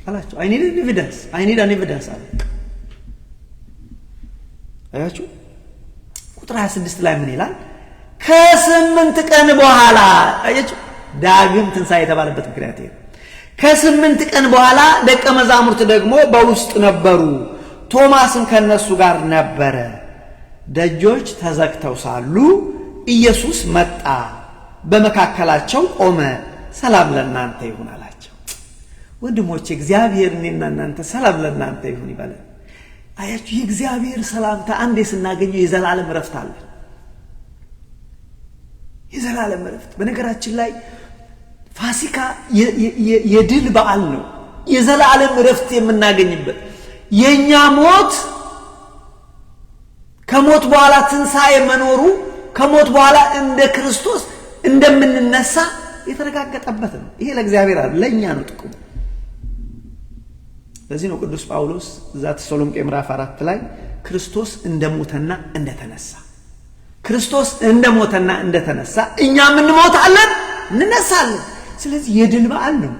አላቸው። I need evidence, I need an evidence አለ። አያችሁ፣ ቁጥር 26 ላይ ምን ይላል? ከ8 ቀን በኋላ፣ አያችሁ፣ ዳግም ትንሣኤ የተባለበት ምክንያት ይሄ። ከ8 ቀን በኋላ ደቀ መዛሙርት ደግሞ በውስጥ ነበሩ፣ ቶማስም ከነሱ ጋር ነበረ። ደጆች ተዘግተው ሳሉ ኢየሱስ መጣ፣ በመካከላቸው ቆመ። ሰላም ለእናንተ ይሁን አላቸው። ወንድሞቼ እግዚአብሔር እኔና እናንተ ሰላም ለእናንተ ይሁን ይበለን። አያችሁ፣ የእግዚአብሔር ሰላምታ አንዴ ስናገኘው የዘላለም እረፍት አለ። የዘላለም እረፍት። በነገራችን ላይ ፋሲካ የድል በዓል ነው። የዘላለም እረፍት የምናገኝበት፣ የኛ ሞት ከሞት በኋላ ትንሣኤ መኖሩ፣ ከሞት በኋላ እንደ ክርስቶስ እንደምንነሳ የተረጋገጠበት ነው። ይሄ ለእግዚአብሔር አይደለም፣ ለእኛ ነው ጥቅሙ። ለዚህ ነው ቅዱስ ጳውሎስ እዛ ተሰሎንቄ ምዕራፍ 4 ላይ ክርስቶስ እንደሞተና እንደተነሳ፣ ክርስቶስ እንደሞተና እንደተነሳ እኛም እንሞታለን እንነሳለን። ስለዚህ የድል በዓል ነው።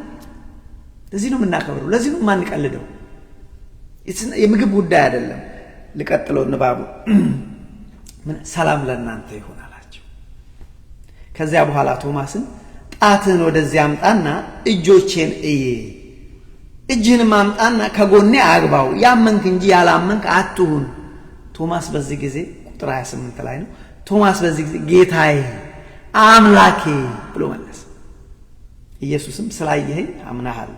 ለዚህ ነው የምናከብረው፣ ለዚህ ነው የማንቀልደው። የምግብ ጉዳይ አይደለም። ልቀጥለው ንባቡ። ሰላም ለእናንተ ይሁን አላቸው። ከዚያ በኋላ ቶማስን ጣትህን ወደዚህ አምጣና እጆቼን እይ፣ እጅህንም አምጣና ከጎኔ አግባው፣ ያመንክ እንጂ ያላመንክ አትሁን። ቶማስ በዚህ ጊዜ፣ ቁጥር 28 ላይ ነው። ቶማስ በዚህ ጊዜ ጌታዬ አምላኬ ብሎ መለሰ። ኢየሱስም ስላየኸኝ አምነሃል፣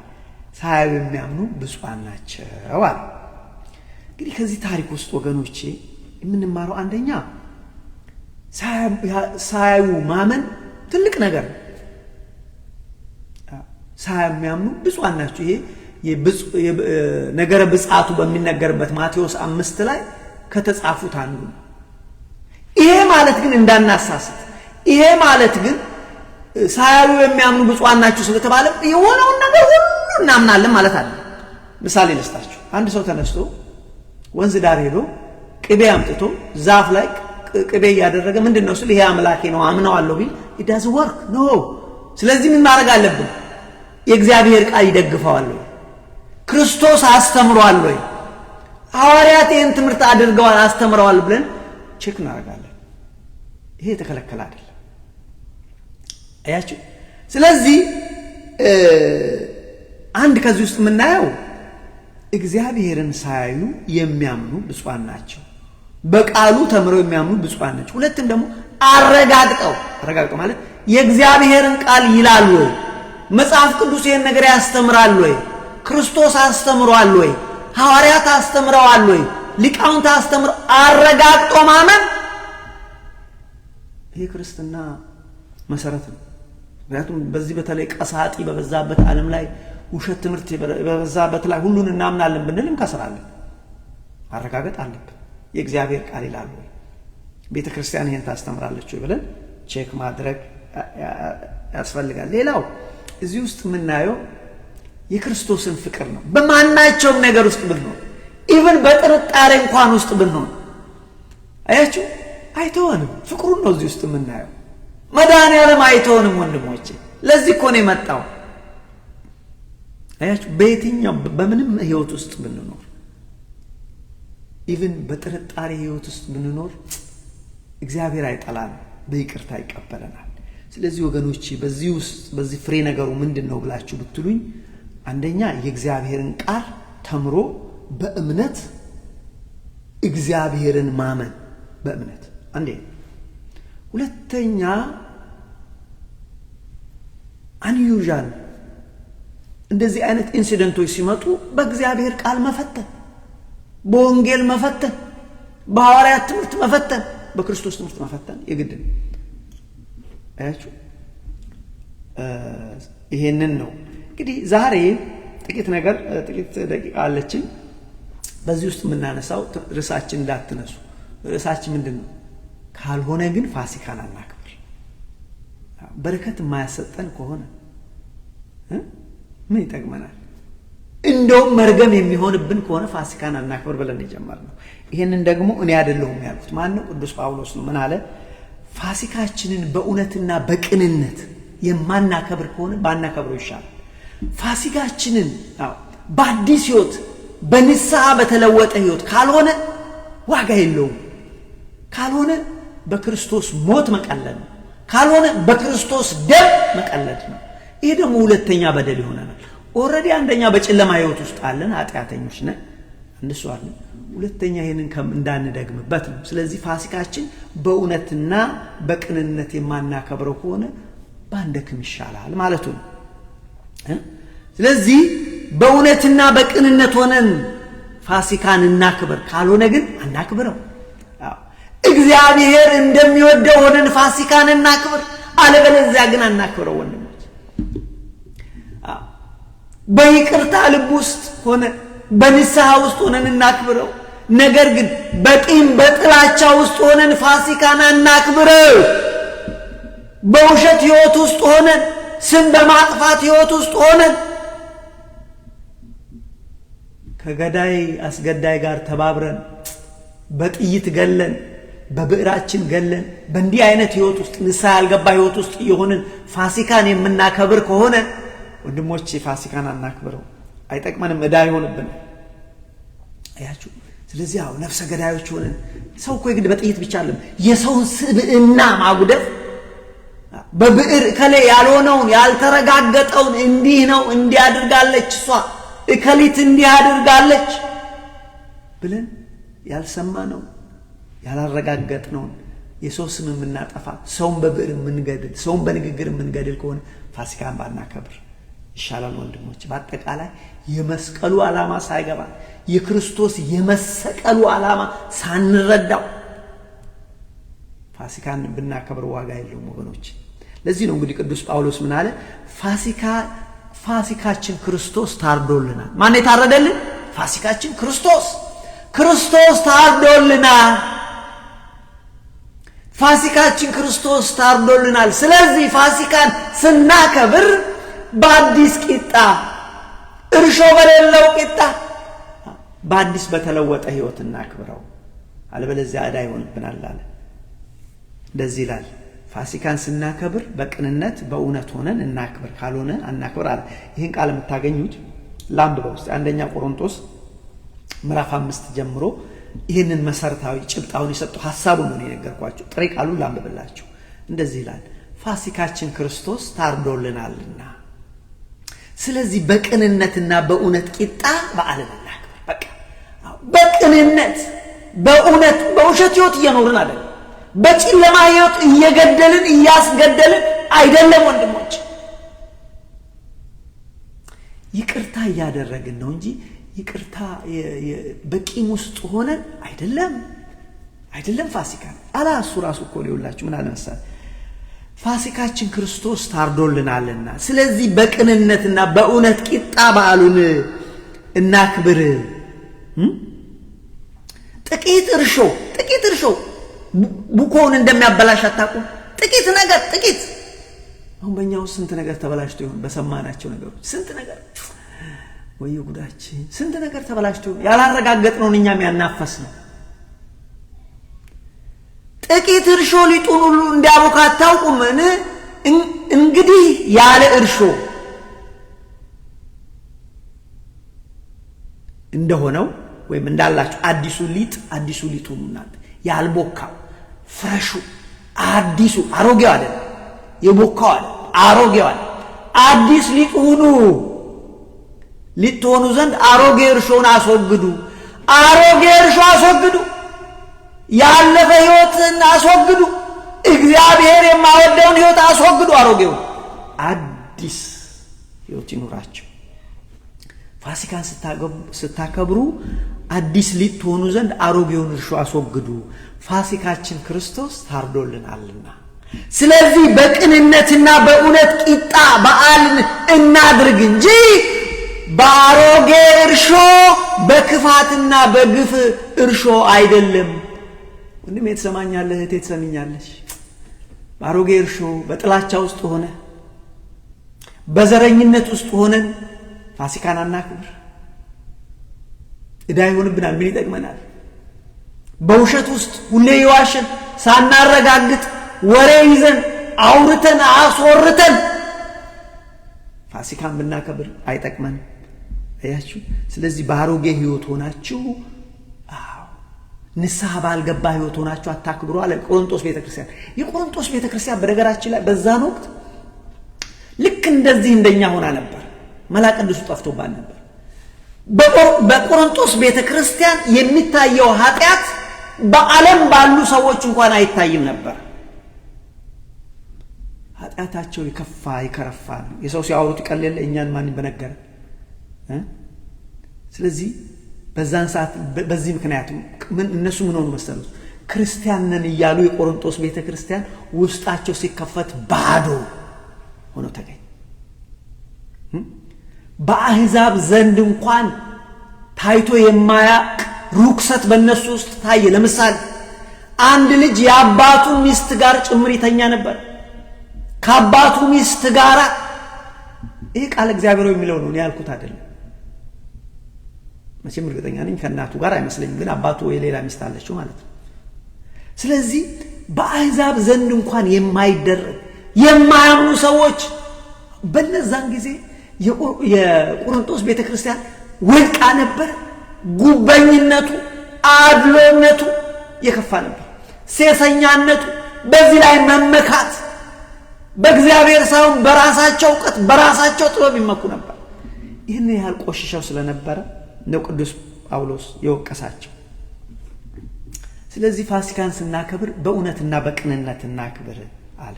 ሳያዩ የሚያምኑ ብፁዓን ናቸው አለ። እንግዲህ ከዚህ ታሪክ ውስጥ ወገኖቼ የምንማረው አንደኛ ሳያዩ ማመን ትልቅ ነገር ነው። ሳያዩ የሚያምኑ ብፁዓን ናቸው። ይሄ ነገረ ብፅዓቱ በሚነገርበት ማቴዎስ 5 ላይ ከተጻፉት አንዱ ነው። ይሄ ማለት ግን እንዳናሳስት፣ ይሄ ማለት ግን ሳያዩ የሚያምኑ ብፁዓን ናቸው ስለተባለ የሆነውን ነገር ሁሉ እናምናለን ማለት አይደለም። ምሳሌ ልስጣችሁ። አንድ ሰው ተነስቶ ወንዝ ዳር ሄዶ ቅቤ አምጥቶ ዛፍ ላይ ቅቤ እያደረገ ምንድነው ስል ይሄ አምላኬ ነው አምነዋለሁ ቢል it doesn't work, no። ስለዚህ ምን ማድረግ አለብን? የእግዚአብሔር ቃል ይደግፈዋል ወይ? ክርስቶስ አስተምሯል ወይ? ሐዋርያት ይህን ትምህርት አድርገዋል አስተምረዋል ብለን check እናደርጋለን። ይሄ የተከለከለ አይደለም። አያችሁ? ስለዚህ አንድ ከዚህ ውስጥ የምናየው እግዚአብሔርን ሳያዩ የሚያምኑ ብፁዓን ናቸው። በቃሉ ተምረው የሚያምኑ ብፁዓን ናቸው። ሁለትም ደግሞ አረጋግጠው ማለት የእግዚአብሔርን ቃል ይላል ወይ? መጽሐፍ ቅዱስ ይሄን ነገር ያስተምራል ወይ? ክርስቶስ አስተምሯል ወይ? ሐዋርያት አስተምረዋል ወይ? ሊቃውንት አስተምረው አረጋግጦ ማመን ይሄ ክርስትና መሰረት ነው። ምክንያቱም በዚህ በተለይ ቀሳጢ በበዛበት ዓለም ላይ፣ ውሸት ትምህርት በበዛበት ላይ ሁሉን እናምናለን ብንል እንከስራለን። ማረጋገጥ አለብን። የእግዚአብሔር ቃል ይላል ወይ? ቤተክርስቲያን ይሄን ታስተምራለች ወይ ብለን check ማድረግ ያስፈልጋል። ሌላው እዚህ ውስጥ የምናየው የክርስቶስን ፍቅር ነው። በማናቸውም ነገር ውስጥ ብንሆን፣ even በጥርጣሬ እንኳን ውስጥ ብንሆን፣ አያችሁ፣ አይተወንም። ፍቅሩን ነው እዚህ ውስጥ የምናየው። መድኃኒዓለም አይተወንም ወንድሞቼ። ለዚህ እኮ ነው የመጣው። አያችሁ፣ በየትኛው በምንም ህይወት ውስጥ ብንኖር፣ even በጥርጣሬ ህይወት ውስጥ ብንኖር እግዚአብሔር አይጠላንም፣ በይቅርታ ይቀበለናል። ስለዚህ ወገኖቼ በዚህ ውስጥ በዚህ ፍሬ ነገሩ ምንድን ነው ብላችሁ ብትሉኝ፣ አንደኛ የእግዚአብሔርን ቃል ተምሮ በእምነት እግዚአብሔርን ማመን በእምነት አንዴ። ሁለተኛ unusual እንደዚህ አይነት incident ኦች ሲመጡ በእግዚአብሔር ቃል መፈተን፣ በወንጌል መፈተን፣ በሐዋርያት ትምህርት መፈተን፣ በክርስቶስ ትምህርት መፈተን የግድ ነው። አያችሁ፣ ይሄንን ነው እንግዲህ ዛሬ ጥቂት ነገር፣ ጥቂት ደቂቃ አለችን። በዚህ ውስጥ የምናነሳው ርዕሳችን እንዳትነሱ። ርዕሳችን ምንድን ነው? ካልሆነ ግን ፋሲካን አናክብር። በረከት የማያሰጠን ከሆነ ምን ይጠቅመናል? እንደውም መርገም የሚሆንብን ከሆነ ፋሲካን አናክብር ብለን የጀመርነው። ይሄንን ደግሞ እኔ አይደለሁም ያልኩት፣ ማን ነው? ቅዱስ ጳውሎስ ነው። ምን አለ? ፋሲካችንን በእውነትና በቅንነት የማናከብር ከሆነ ባናከብረው ይሻላል። ፋሲካችንን አዎ በአዲስ ህይወት፣ በንስሐ በተለወጠ ህይወት ካልሆነ ዋጋ የለውም። ካልሆነ በክርስቶስ ሞት መቀለድ ነው። ካልሆነ በክርስቶስ ደም መቀለድ ነው። ይሄ ደግሞ ሁለተኛ በደል ይሆነናል። Already አንደኛ በጨለማ ህይወት ውስጥ አለን፣ ኃጢአተኞች ነን፣ እንደሱ አለን። ሁለተኛ ይህንን እንዳንደግምበት ነው። ስለዚህ ፋሲካችን በእውነትና በቅንነት የማናከብረው ከሆነ ባንደክም ይሻላል ማለቱ ነው። ስለዚህ በእውነትና በቅንነት ሆነን ፋሲካን እናክብር፣ ካልሆነ ግን አናክብረው። እግዚአብሔር እንደሚወደው ሆነን ፋሲካን እናክብር፣ አለበለዚያ ግን አናክብረው። ወንድሞች በይቅርታ ልብ ውስጥ ሆነን በንስሐ ውስጥ ሆነን እናክብረው። ነገር ግን በቂም በጥላቻ ውስጥ ሆነን ፋሲካን አናክብረው። በውሸት ህይወት ውስጥ ሆነን፣ ስም በማጥፋት ህይወት ውስጥ ሆነን፣ ከገዳይ አስገዳይ ጋር ተባብረን በጥይት ገለን፣ በብዕራችን ገለን፣ በእንዲህ አይነት ህይወት ውስጥ፣ ንስሐ ያልገባ ህይወት ውስጥ የሆንን ፋሲካን የምናከብር ከሆነ ወንድሞች ፋሲካን አናክብረው፣ አይጠቅመንም፣ ዕዳ ይሆንብን። አያችሁ። ስለዚህ አዎ ነፍሰ ገዳዮች ሆነን፣ ሰው እኮ የግድ በጥይት ብቻ አይደለም፣ የሰውን ስብዕና ማጉደፍ፣ በብዕር እከሌ ያልሆነውን ያልተረጋገጠውን እንዲህ ነው፣ እንዲህ አድርጋለች እሷ፣ እከሊት እንዲህ አድርጋለች ብለን ያልሰማነው ያላረጋገጥነውን የሰው ስም የምናጠፋ፣ ሰውን በብዕር የምንገድል፣ ሰውን በንግግር የምንገድል ከሆነ ፋሲካን ባናከብር ይሻላል ወንድሞች። በአጠቃላይ የመስቀሉ ዓላማ ሳይገባ፣ የክርስቶስ የመሰቀሉ ዓላማ ሳንረዳው ፋሲካን ብናከብር ዋጋ የለውም ወገኖች። ለዚህ ነው እንግዲህ ቅዱስ ጳውሎስ ምን አለ? ፋሲካችን ክርስቶስ ታርዶልናል። ማን የታረደልን? ፋሲካችን ክርስቶስ። ክርስቶስ ታርዶልናል። ፋሲካችን ክርስቶስ ታርዶልናል። ስለዚህ ፋሲካን ስናከብር በአዲስ ቂጣ፣ እርሾ በሌለው ቂጣ፣ በአዲስ በተለወጠ ህይወት እናክብረው፣ አለበለዚያ ዕዳ ይሆንብናል አለ። እንደዚህ ይላል። ፋሲካን ስናከብር በቅንነት በእውነት ሆነን እናክብር፣ ካልሆነ አናክብር አለ። ይህን ቃል የምታገኙት ላንብበው ውስጥ አንደኛ ቆሮንቶስ ምዕራፍ 5 ጀምሮ ይህንን መሰረታዊ ጭብጣውን የሰጡ ሀሳቡን ነው የነገርኳቸው። ጥሬ ቃሉን ላንብብላችሁ። እንደዚህ ይላል። ፋሲካችን ክርስቶስ ታርዶልናልና ስለዚህ በቅንነትና በእውነት ቂጣ በዓልን እናክብር። በቃ በቅንነት በእውነት፣ በውሸት ህይወት እየኖርን አይደለም። በጨለማ ህይወት እየገደልን እያስገደልን አይደለም ወንድሞች። ይቅርታ እያደረግን ነው እንጂ ይቅርታ በቂም ውስጥ ሆነን አይደለም። አይደለም ፋሲካ አላ እሱ ራሱ እኮ ሊውላችሁ ምን አለ መሰለህ፣ ፋሲካችን ክርስቶስ ታርዶልናልና ስለዚህ በቅንነትና በእውነት ቂጣ በዓሉን እናክብር። ጥቂት እርሾ፣ ጥቂት እርሾ ቡኮውን እንደሚያበላሽ አታውቁም? ጥቂት ነገር፣ ጥቂት። አሁን በእኛ ውስጥ ስንት ነገር ተበላሽቶ ይሆን? በሰማናቸው ነገሮች ስንት ነገር፣ ወዮ ጉዳችን፣ ስንት ነገር ተበላሽቶ ይሆን? ያላረጋገጥነውን እኛም ያናፈስ ነው። ጥቂት እርሾ ሊጡን ሁሉ እንዲያቦካ አታውቁምን? እንግዲህ ያለ እርሾ እንደሆነው ወይም እንዳላችሁ አዲሱ ሊጥ፣ አዲሱ ሊጥ ሁኑ እናንተ፣ ያልቦካው fresh ኡ አዲሱ፣ አሮጌው አይደለም፣ የቦካው አይደለም፣ አሮጌው አይደለም፣ አዲስ ሊጥ ሁኑ። ሊጥ ትሆኑ ዘንድ አሮጌ እርሾን አስወግዱ። አሮጌ እርሾ አስወግዱ። ያለፈ ህይወትን አስወግዱ። እግዚአብሔር የማይወደውን ህይወት አስወግዱ። አሮጌው፣ አዲስ ህይወት ይኑራቸው። ፋሲካን ስታከብሩ አዲስ ሊጥ ትሆኑ ዘንድ አሮጌውን እርሾ አስወግዱ። ፋሲካችን ክርስቶስ ታርዶልናልና ስለዚህ በቅንነትና በእውነት ቂጣ በዓልን እናድርግ እንጂ በአሮጌ እርሾ፣ በክፋትና በግፍ እርሾ አይደለም። ወንድሜ ትሰማኛለህ፣ እህቴ ትሰሚኛለሽ። በአሮጌ እርሾ፣ በጥላቻ ውስጥ ሆነ፣ በዘረኝነት ውስጥ ሆነን ፋሲካን አናክብር። ዕዳ ይሆንብናል። ምን ይጠቅመናል? በውሸት ውስጥ ሁሌ የዋሸን፣ ሳናረጋግጥ ወሬ ይዘን አውርተን አስወርተን ፋሲካን ብናከብር አይጠቅመንም። አያችሁ። ስለዚህ በአሮጌ ህይወት ሆናችሁ፣ አዎ ንስሐ ባልገባ ህይወት ሆናችሁ አታክብሩ አለ ቆሮንቶስ ቤተክርስቲያን። የቆሮንቶስ ቤተክርስቲያን በነገራችን ላይ በዛን ወቅት ልክ እንደዚህ እንደኛ ሆና ነበር። መላቅዱሱ ጠፍቶባት ነበር። በቆሮንቶስ ቤተ ክርስቲያን የሚታየው ኃጢአት በዓለም ባሉ ሰዎች እንኳን አይታይም ነበር። ኃጢአታቸው የከፋ የከረፋ ነው። የሰው ሲያወሩት ይቀል የለ፣ እኛን ማንም በነገረ። ስለዚህ በዛን ሰዓት በዚህ ምክንያት እነሱ ምን ሆኑ መሰሉት? ክርስቲያን ነን እያሉ የቆሮንቶስ ቤተ ክርስቲያን ውስጣቸው ሲከፈት ባዶ ሆኖ ተገኘ። በአሕዛብ ዘንድ እንኳን ታይቶ የማያቅ ርኩሰት በእነሱ ውስጥ ታየ። ለምሳሌ አንድ ልጅ የአባቱ ሚስት ጋር ጭምር ይተኛ ነበር። ከአባቱ ሚስት ጋር። ይህ ቃል እግዚአብሔር የሚለው ነው፣ እኔ ያልኩት አይደለም። መቼም እርግጠኛ ነኝ ከእናቱ ጋር አይመስለኝም፣ ግን አባቱ ወይ ሌላ ሚስት አለችው ማለት ነው። ስለዚህ በአሕዛብ ዘንድ እንኳን የማይደረግ፣ የማያምኑ ሰዎች በነዛን ጊዜ የቆሮንቶስ ቤተ ክርስቲያን ወድቃ ነበር። ጉበኝነቱ፣ አድሎነቱ የከፋ ነበር። ሴሰኛነቱ፣ በዚህ ላይ መመካት፣ በእግዚአብሔር ሳይሆን በራሳቸው እውቀት፣ በራሳቸው ጥበብ ይመኩ ነበር። ይህን ያህል ቆሽሸው ስለነበረ ነው ቅዱስ ጳውሎስ የወቀሳቸው። ስለዚህ ፋሲካን ስናከብር በእውነትና በቅንነት እናክብር አለ።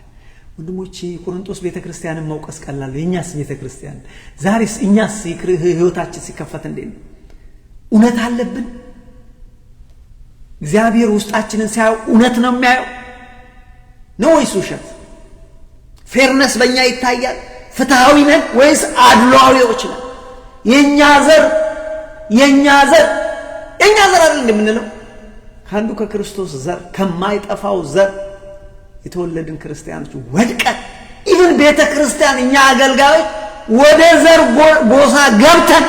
ወንድሞቼ፣ የቆሮንቶስ ቤተ ክርስቲያንን መውቀስ ቀላል። የእኛስ ቤተ ክርስቲያን ዛሬስ፣ እኛስ ህይወታችን ሲከፈት እንዴት ነው? እውነት አለብን? እግዚአብሔር ውስጣችንን ሲያየው እውነት ነው የሚያየው ነው ወይስ ውሸት? Fairness በእኛ ይታያል? ፍትሐዊ ነን ወይስ አድሏዊዎች ነን? የእኛ ዘር፣ የእኛ ዘር፣ የእኛ ዘር አይደል እንደምንለው? ከአንዱ ከክርስቶስ ዘር፣ ከማይጠፋው ዘር የተወለድን ክርስቲያኖች ወድቀን even ቤተ ክርስቲያን እኛ አገልጋዮች ወደ ዘር ጎሳ ገብተን፣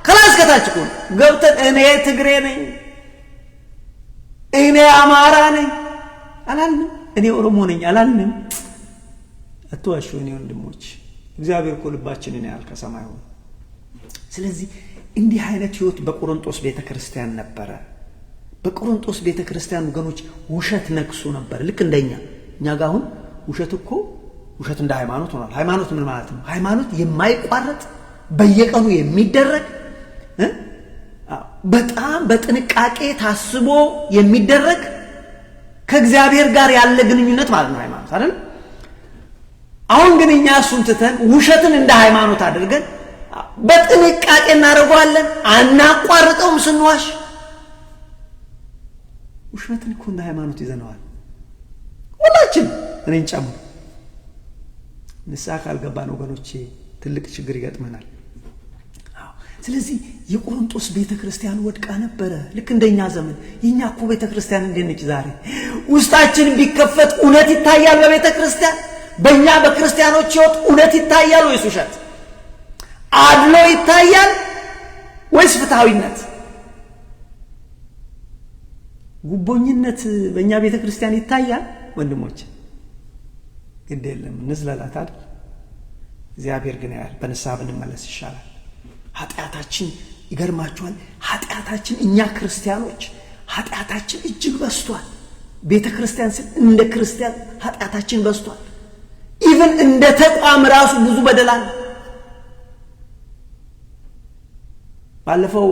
ከላይ እስከታች እኮ ገብተን እኔ ትግሬ ነኝ፣ እኔ አማራ ነኝ አላልንም። እኔ ኦሮሞ ነኝ አላልንም። አትዋሹ እኔ ወንድሞች፣ እግዚአብሔር እኮ ልባችንን ያያል ከሰማይ ሆኖ። ስለዚህ እንዲህ አይነት ህይወት በቆሮንቶስ ቤተ ክርስቲያን ነበረ። በቆሮንቶስ ቤተ ክርስቲያን ወገኖች ውሸት ነግሶ ነበር። ልክ እንደኛ፣ እኛ ጋር አሁን ውሸት እኮ ውሸት እንደ ሃይማኖት ሆኗል። ሃይማኖት ምን ማለት ነው? ሃይማኖት የማይቋረጥ፣ በየቀኑ የሚደረግ፣ በጣም በጥንቃቄ ታስቦ የሚደረግ፣ ከእግዚአብሔር ጋር ያለ ግንኙነት ማለት ነው ሃይማኖት አይደል? አሁን ግን እኛ እሱን ትተን ውሸትን እንደ ሃይማኖት አድርገን በጥንቃቄ እናደርገዋለን፣ አናቋርጠውም ስንዋሽ። ውሸትን እኮ እንደ ሃይማኖት ይዘነዋል ሁላችን፣ እኔን ጨምሮ። ንስሐ ካልገባን ወገኖቼ ትልቅ ችግር ይገጥመናል። ስለዚህ የቆሮንቶስ ቤተ ክርስቲያን ወድቃ ነበረ፣ ልክ እንደኛ ዘመን። የእኛ እኮ ቤተ ክርስቲያን እንዴት ነች ዛሬ? ውስጣችን ቢከፈት እውነት ይታያል በቤተ ክርስቲያን? በእኛ በክርስቲያኖች ሕይወት እውነት ይታያል ወይስ ውሸት? አድሎ ይታያል ወይስ ፍትሐዊነት? ጉቦኝነት በእኛ ቤተ ክርስቲያን ይታያል? ወንድሞች፣ ግድ የለም እንዝለላት አይደል? እግዚአብሔር ግን ያያል። በንስሐ ብንመለስ ይሻላል። ኃጢአታችን ይገርማችኋል። ኃጢአታችን፣ እኛ ክርስቲያኖች ኃጢአታችን እጅግ በዝቷል። ቤተ ክርስቲያን ስል እንደ ክርስቲያን ኃጢአታችን በዝቷል። Even እንደ ተቋም ራሱ ብዙ በደል አለ። ባለፈው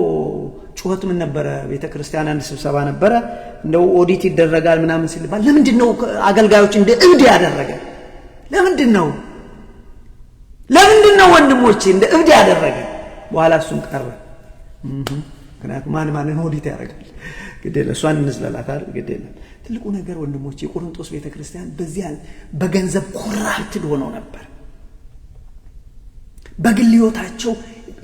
ጩኸት ምን ነበረ? ቤተ ክርስቲያን አንድ ስብሰባ ነበረ። እንደው ኦዲት ይደረጋል ምናምን ሲባል ለምንድን ነው አገልጋዮች እንደ እብድ ያደረገ? ለምንድን ነው? ለምንድን ነው ወንድሞቼ እንደ እብድ ያደረገ? በኋላ እሱም ቀረ። ምክንያቱም ማን ማንን ኦዲት ያደርጋል? ግድ የለም እሷን እንዝለላት አይደል? ግድ የለም። ትልቁ ነገር ወንድሞቼ፣ የቆሮንቶስ ቤተ ክርስቲያን በዚያ በገንዘብ corrupted ሆነው ነበር። በግል ሕይወታቸው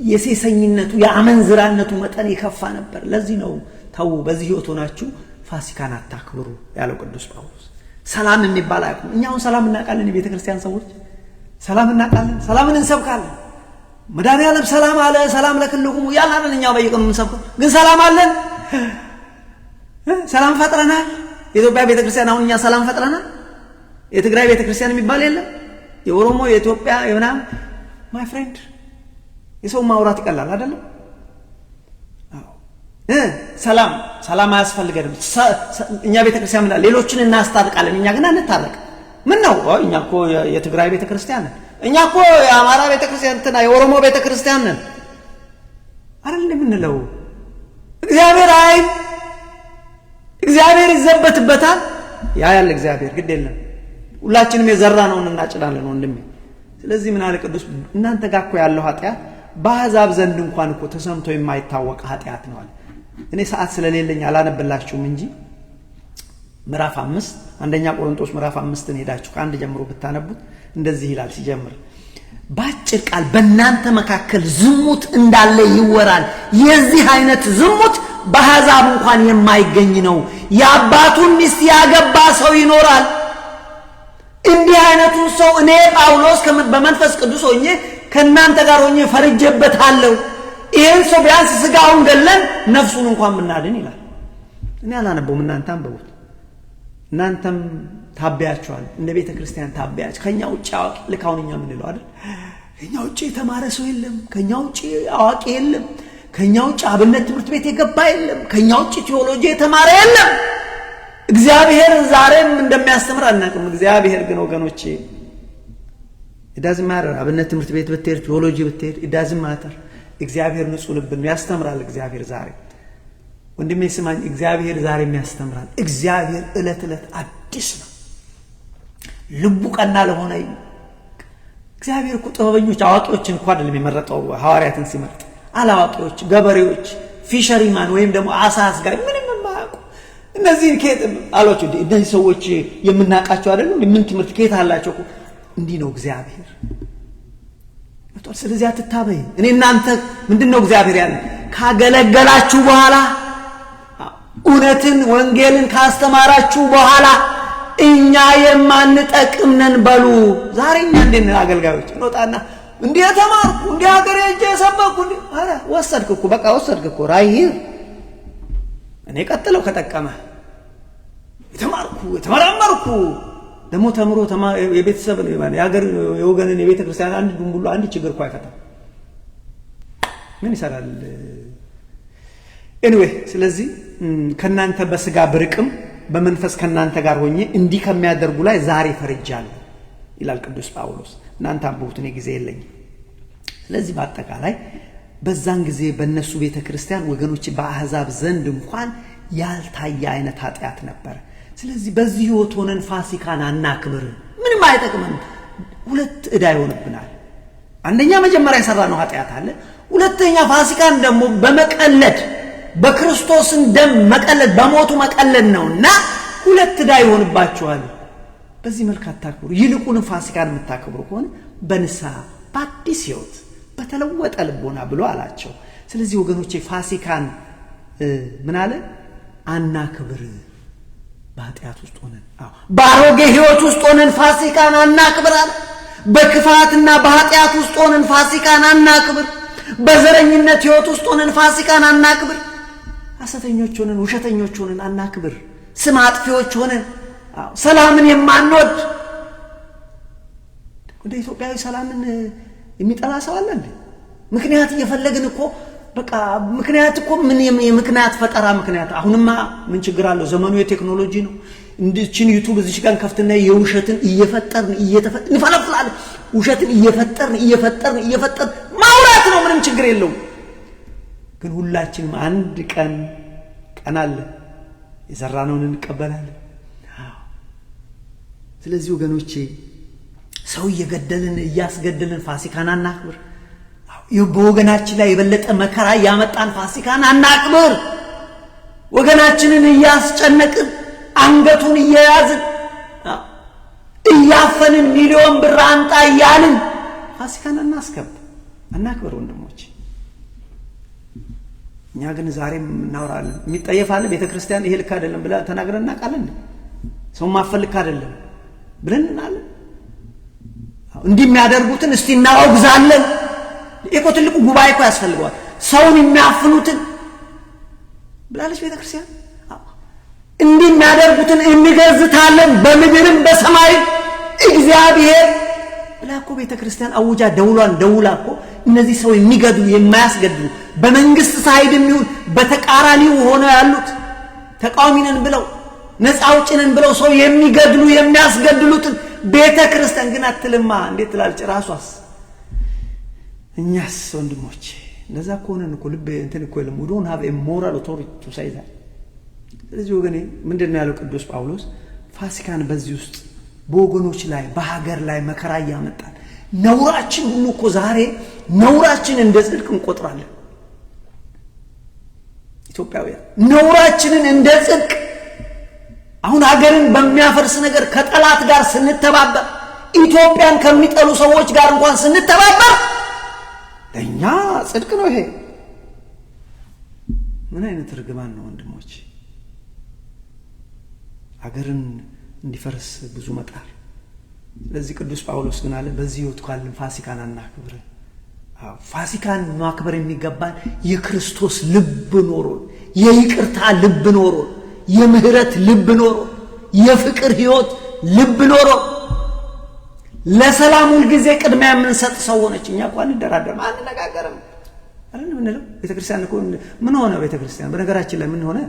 የሴሰኝነቱ፣ የአመንዝራነቱ መጠን የከፋ ነበር። ለዚህ ነው ተው፣ በዚህ ሕይወት ሆናችሁ ፋሲካን አታክብሩ ያለው ቅዱስ ጳውሎስ። ሰላም የሚባል አያውቁም። እኛ አሁን ሰላም እናውቃለን። የቤተ ክርስቲያን ሰዎች ሰላም እናውቃለን። ሰላምን እንሰብካለን። መድኃኒዓለም ሰላም አለ፣ ሰላም ለክልኩሙ እያልን እኛ በየቀኑ የምንሰብከው፣ ግን ሰላም አለን? ሰላም ፈጥረናል? የኢትዮጵያ ቤተክርስቲያን አሁን እኛ ሰላም ፈጥረናል? የትግራይ ቤተክርስቲያን የሚባል የለም። የኦሮሞ፣ የኢትዮጵያ፣ የምናምን። My friend፣ የሰው ማውራት ይቀላል አይደለም? ሰላም ሰላም አያስፈልገንም። እኛ ቤተክርስቲያን ምን ሌሎችን እናስታርቃለን፣ እኛ ግን አንታረቅም። ምን ነው እኛ እኮ የትግራይ ቤተክርስቲያን ነን። እኛ እኮ የአማራ ቤተክርስቲያን እንትና የኦሮሞ ቤተክርስቲያን ነን አይደል የምንለው። እግዚአብሔር አይም እግዚአብሔር ይዘበትበታል። ያያል እግዚአብሔር፣ ግድ የለም ሁላችንም የዘራነውን እናጭዳለን ወንድሜ። ስለዚህ ምን አለ ቅዱስ፣ እናንተ ጋር እኮ ያለው ኃጢአት በአሕዛብ ዘንድ እንኳን እኮ ተሰምቶ የማይታወቅ ኃጢአት ነው አለ። እኔ ሰዓት ስለሌለኝ አላነብላችሁም እንጂ ምዕራፍ 5፣ አንደኛ ቆሮንቶስ ምዕራፍ 5ን ሄዳችሁ ከ1 ጀምሮ ብታነቡት እንደዚህ ይላል። ሲጀምር በአጭር ቃል በእናንተ መካከል ዝሙት እንዳለ ይወራል። የዚህ አይነት ዝሙት በአሕዛብ እንኳን የማይገኝ ነው። የአባቱን ሚስት ያገባ ሰው ይኖራል። እንዲህ አይነቱን ሰው እኔ ጳውሎስ በመንፈስ ቅዱስ ሆኜ ከእናንተ ጋር ሆኜ ፈርጄበታለሁ። ይህን ሰው ቢያንስ ስጋውን ገለን ነፍሱን እንኳን ብናድን ይላል። እኔ አላነበውም፣ እናንተ አንብቡት። እናንተም ታበያችኋል፣ እንደ ቤተ ክርስቲያን ታበያችሁ። ከኛ ውጭ አዋቂ፣ ልክ አሁን እኛ የምንለው አይደል? ከኛ ውጭ የተማረ ሰው የለም፣ ከኛ ውጭ አዋቂ የለም፣ ከኛ ውጭ አብነት ትምህርት ቤት የገባ የለም፣ ከኛ ውጭ ቴዎሎጂ የተማረ የለም። እግዚአብሔር ዛሬም እንደሚያስተምር አናውቅም። እግዚአብሔር ግን ወገኖቼ it doesn't matter፣ አብነት ትምህርት ቤት ብትሄድ፣ ቴዎሎጂ ብትሄድ it doesn't matter። እግዚአብሔር ንጹህ ልብን ያስተምራል። እግዚአብሔር ዛሬ፣ ወንድሜ ስማኝ፣ እግዚአብሔር ዛሬም ያስተምራል። እግዚአብሔር ዕለት ዕለት አዲስ ነው። ልቡ ቀና ለሆነ እግዚአብሔር እኮ ጥበበኞች አዋቂዎችን እኮ አይደለም የመረጠው። ሐዋርያትን ሲመርጥ አላዋቂዎች፣ ገበሬዎች፣ fisherman ወይም ደግሞ አሳ አስጋሪ፣ ምንም የማያውቁ እነዚህን ከየት አሏቸው? እነዚህ ሰዎች የምናውቃቸው አይደሉም? ምን ትምህርት ከየት አላቸው እኮ። እንዲህ ነው እግዚአብሔር። ስለዚህ አትታበይ። እኔ እናንተ ምንድን ነው እግዚአብሔር ያለ? ካገለገላችሁ በኋላ፣ እውነትን ወንጌልን ካስተማራችሁ በኋላ እኛ የማንጠቅም ነን በሉ። ዛሬ እኛ እንዴት ነን አገልጋዮች? እንወጣና እንዲህ የተማርኩ፣ እንዲህ ሀገር ሄጄ የሰበኩ፣ እንዲህ፣ ኧረ ወሰድክ እኮ፣ በቃ ወሰድክ እኮ right here። እኔ ቀጥለው ከጠቀመ የተማርኩ የተመራመርኩ፣ ደግሞ ተምሮ የቤተሰብ፣ የሀገር፣ የወገንን፣ የቤተ ክርስቲያን አንድ ድንቡሎ አንድ ችግር እኮ አይፈታም። ምን ይሰራል? Anyway፣ ስለዚህ ከእናንተ በስጋ ብርቅም በመንፈስ ከእናንተ ጋር ሆኜ እንዲህ ከሚያደርጉ ላይ ዛሬ ፈርጃለሁ ይላል ቅዱስ ጳውሎስ። እናንተ አንብቡት፣ እኔ ጊዜ የለኝም። ስለዚህ በአጠቃላይ በዛን ጊዜ በእነሱ ቤተ ክርስቲያን ወገኖች በአሕዛብ ዘንድ እንኳን ያልታየ አይነት ኃጢአት ነበረ። ስለዚህ በዚህ ህይወት ሆነን ፋሲካን አናክብር፣ ምንም አይጠቅመንም። ሁለት ዕዳ ይሆንብናል። አንደኛ መጀመሪያ የሰራነው ኃጢአት አለ። ሁለተኛ ፋሲካን ደግሞ በመቀለድ፣ በክርስቶስን ደም መቀለድ፣ በሞቱ መቀለድ ነውና ሁለት ዕዳ ይሆንባችኋል። በዚህ መልክ አታክብሩ። ይልቁንም ፋሲካን የምታከብሩ ከሆነ በንስሐ፣ በአዲስ ህይወት፣ በተለወጠ ልቦና ብሎ አላቸው። ስለዚህ ወገኖቼ ፋሲካን ምን አለ? አናክብር። በኃጢአት ውስጥ ሆነን፣ አዎ፣ በአሮጌ ህይወት ውስጥ ሆነን ፋሲካን አናክብር አለ። በክፋትና በኃጢአት ውስጥ ሆነን ፋሲካን አናክብር። በዘረኝነት ህይወት ውስጥ ሆነን ፋሲካን አናክብር። ሐሰተኞች ሆነን፣ ውሸተኞች ሆነን አናክብር። ስም አጥፊዎች ሆነን፣ አዎ፣ ሰላምን የማንወድ፣ እንደ ኢትዮጵያዊ ሰላምን የሚጠላ ሰው አለ እንዴ? ምክንያት እየፈለግን እኮ፣ በቃ ምክንያት እኮ ምን የምክንያት ፈጠራ ምክንያት። አሁንማ ምን ችግር አለው? ዘመኑ የቴክኖሎጂ ነው። እንድችን YouTube እዚች ጋር ከፍትና የውሸትን እየፈጠርን እንፈለፍላለን። ውሸትን እየፈጠርን እየፈጠርን እየፈጠርን ማውራት ነው። ምንም ችግር የለውም። ግን ሁላችንም አንድ ቀን ቀን አለ፣ የዘራነውን እንቀበላለን። ስለዚህ ወገኖቼ ሰው እየገደልን እያስገደልን ፋሲካን አናክብር። በወገናችን ላይ የበለጠ መከራ እያመጣን ፋሲካን አናክብር። ወገናችንን እያስጨነቅን፣ አንገቱን እየያዝን፣ እያፈንን፣ ሚሊዮን ብር አምጣ እያልን ፋሲካን አናክብር ወንድሞች። እኛ ግን ዛሬም እናወራለን። የሚጠየፍ አለ። ቤተ ክርስቲያን ይሄ ልክ አይደለም ብለን ተናግረን እናውቃለን? ሰው ማፈን ልክ አይደለም ብለን እናለን። እንዲህ የሚያደርጉትን እስቲ እናወግዛለን። እኮ ትልቁ ጉባኤ እኮ ያስፈልገዋል። ሰውን የሚያፍኑትን ብላለች ቤተ ክርስቲያን። እንዲህ የሚያደርጉትን እንገዝታለን በምድርም በሰማይም እግዚአብሔር ብላ እኮ ቤተ ክርስቲያን አውጃ፣ ደውሏን ደውላ እኮ እነዚህ ሰው የሚገድሉ፣ የማያስገድሉ፣ በመንግስት side የሚሆን በተቃራኒው ሆነው ያሉት፣ ተቃዋሚ ነን ብለው፣ ነፃ አውጪ ነን ብለው ሰው የሚገድሉ የሚያስገድሉትን ቤተ ክርስቲያን ግን አትልማ። እንዴት ትላለች? ራሷስ እኛስ ወንድሞች እንደዛ ከሆነን እኮ ልብ እንትን እኮ የለም። We don't have a moral authority to say that። ስለዚህ ወገኔ ምንድን ነው ያለው ቅዱስ ጳውሎስ? ፋሲካን በዚህ ውስጥ በወገኖች ላይ፣ በሀገር ላይ መከራ እያመጣን፣ ነውራችን ሁሉ እኮ ዛሬ ነውራችን እንደ ጽድቅ እንቆጥራለን። ኢትዮጵያውያን ነውራችንን እንደ ጽድቅ፣ አሁን ሀገርን በሚያፈርስ ነገር ከጠላት ጋር ስንተባበር፣ ኢትዮጵያን ከሚጠሉ ሰዎች ጋር እንኳን ስንተባበር ለእኛ ጽድቅ ነው። ይሄ ምን አይነት ርግማን ነው ወንድሞች? ሀገርን እንዲፈርስ ብዙ መጣር። ስለዚህ ቅዱስ ጳውሎስ ግን አለ፣ በዚህ ህይወት ካለን ፋሲካን አናክብር። ፋሲካን ማክበር የሚገባን የክርስቶስ ልብ ኖሮን፣ የይቅርታ ልብ ኖሮን፣ የምህረት ልብ ኖሮን፣ የፍቅር ህይወት ልብ ኖሮን፣ ለሰላም ሁልጊዜ ቅድሚያ የምንሰጥ ሰው ሆነች። እኛ እኮ አንደራደርም፣ አንነጋገርም አይደል የምንለው። ቤተክርስቲያን እኮ ምን ሆነ? ቤተክርስቲያን በነገራችን ላይ ምን ሆነ?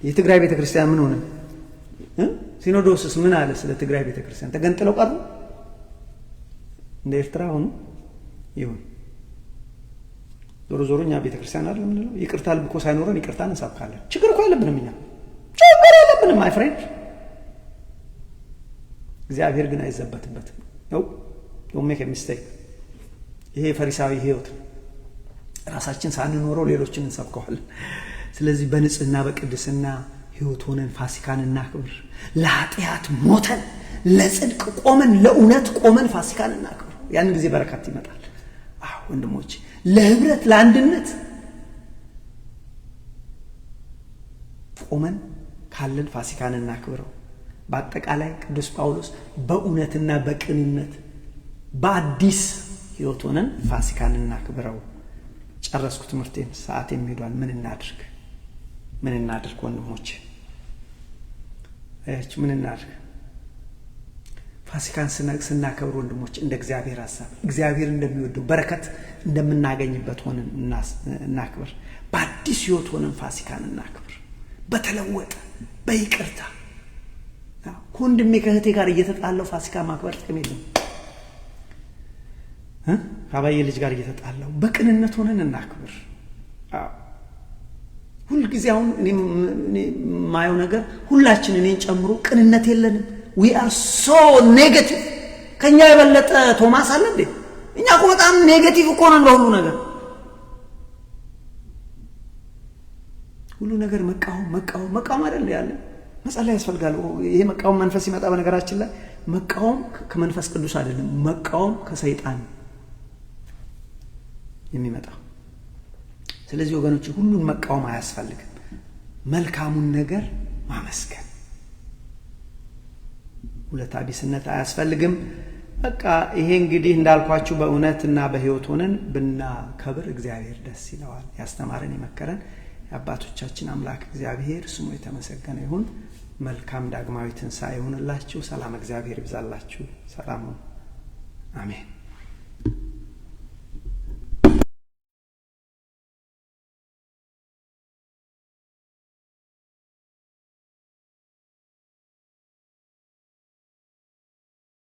የትግራይ ቤተክርስቲያን ምን ሆነ? ሲኖዶስስ ምን አለ ስለ ትግራይ ቤተክርስቲያን? ተገንጥለው ቀሩ? እንደ ኤርትራ ሆኑ? ይሁን፣ ዞሮ ዞሮ እኛ ቤተክርስቲያን አይደል የምንለው? ይቅርታ ልብ እኮ ሳይኖረን ይቅርታ እንሰብካለን። ችግር እኮ የለብንም፣ እኛ ችግር የለብንም my friend። እግዚአብሔር ግን አይዘበትበትም ነው። Don't make mistake። ይሄ የፈሪሳዊ ህይወት ነው። ራሳችን ሳንኖረው ሌሎችን እንሰብከዋለን። ስለዚህ በንጽህና በቅድስና ህይወት ሆነን ፋሲካን እናክብር። ለኃጢአት ሞተን ለጽድቅ ቆመን፣ ለእውነት ቆመን ፋሲካን እናክብር። ያን ጊዜ በረከት ይመጣል። አዎ ወንድሞች፣ ለህብረት ለአንድነት ቆመን ካለን ፋሲካን እናክብረው። በአጠቃላይ ቅዱስ ጳውሎስ በእውነትና በቅንነት በአዲስ ህይወት ሆነን ፋሲካን እናክብረው። ጨረስኩ ትምህርቴን፣ ሰዓት የሚሄዷል። ምን እናድርግ? ምን እናድርግ ወንድሞች? አያችሁ፣ ምን እናድርግ? ፋሲካን ስናከብር ወንድሞች እንደ እግዚአብሔር ሀሳብ፣ እግዚአብሔር እንደሚወደው፣ በረከት እንደምናገኝበት ሆነን እናክብር። በአዲስ ህይወት ሆነን ፋሲካን እናክብር። በተለወጠ፣ በይቅርታ። ከወንድሜ ከእህቴ ጋር እየተጣላው ፋሲካ ማክበር ጥቅም የለም። ከአባዬ ልጅ ጋር እየተጣላው በቅንነት ሆነን እናክብር። ሁልጊዜ አሁን እኔ የማየው ነገር ሁላችን እኔን ጨምሮ ቅንነት የለንም። We are so negative። ከኛ የበለጠ ቶማስ አለ እንዴ? እኛ እኮ በጣም negative እኮ ነን በሁሉ ነገር። ሁሉ ነገር መቃወም፣ መቃወም፣ መቃወም አይደል ያለ? መጸለይ ያስፈልጋል። ይሄ መቃወም መንፈስ ሲመጣ፣ በነገራችን ላይ መቃወም ከመንፈስ ቅዱስ አይደለም፣ መቃወም ከሰይጣን የሚመጣው። ስለዚህ ወገኖች ሁሉን መቃወም አያስፈልግም። መልካሙን ነገር ማመስገን፣ ውለታ ቢስነት አያስፈልግም። በቃ ይሄ እንግዲህ እንዳልኳችሁ በእውነትና በሕይወት ሆነን ብናከብር እግዚአብሔር ደስ ይለዋል። ያስተማረን የመከረን የአባቶቻችን አምላክ እግዚአብሔር ስሙ የተመሰገነ ይሁን። መልካም ዳግማዊ ትንሣኤ ይሁንላችሁ። ሰላም እግዚአብሔር ይብዛላችሁ። ሰላም፣ አሜን።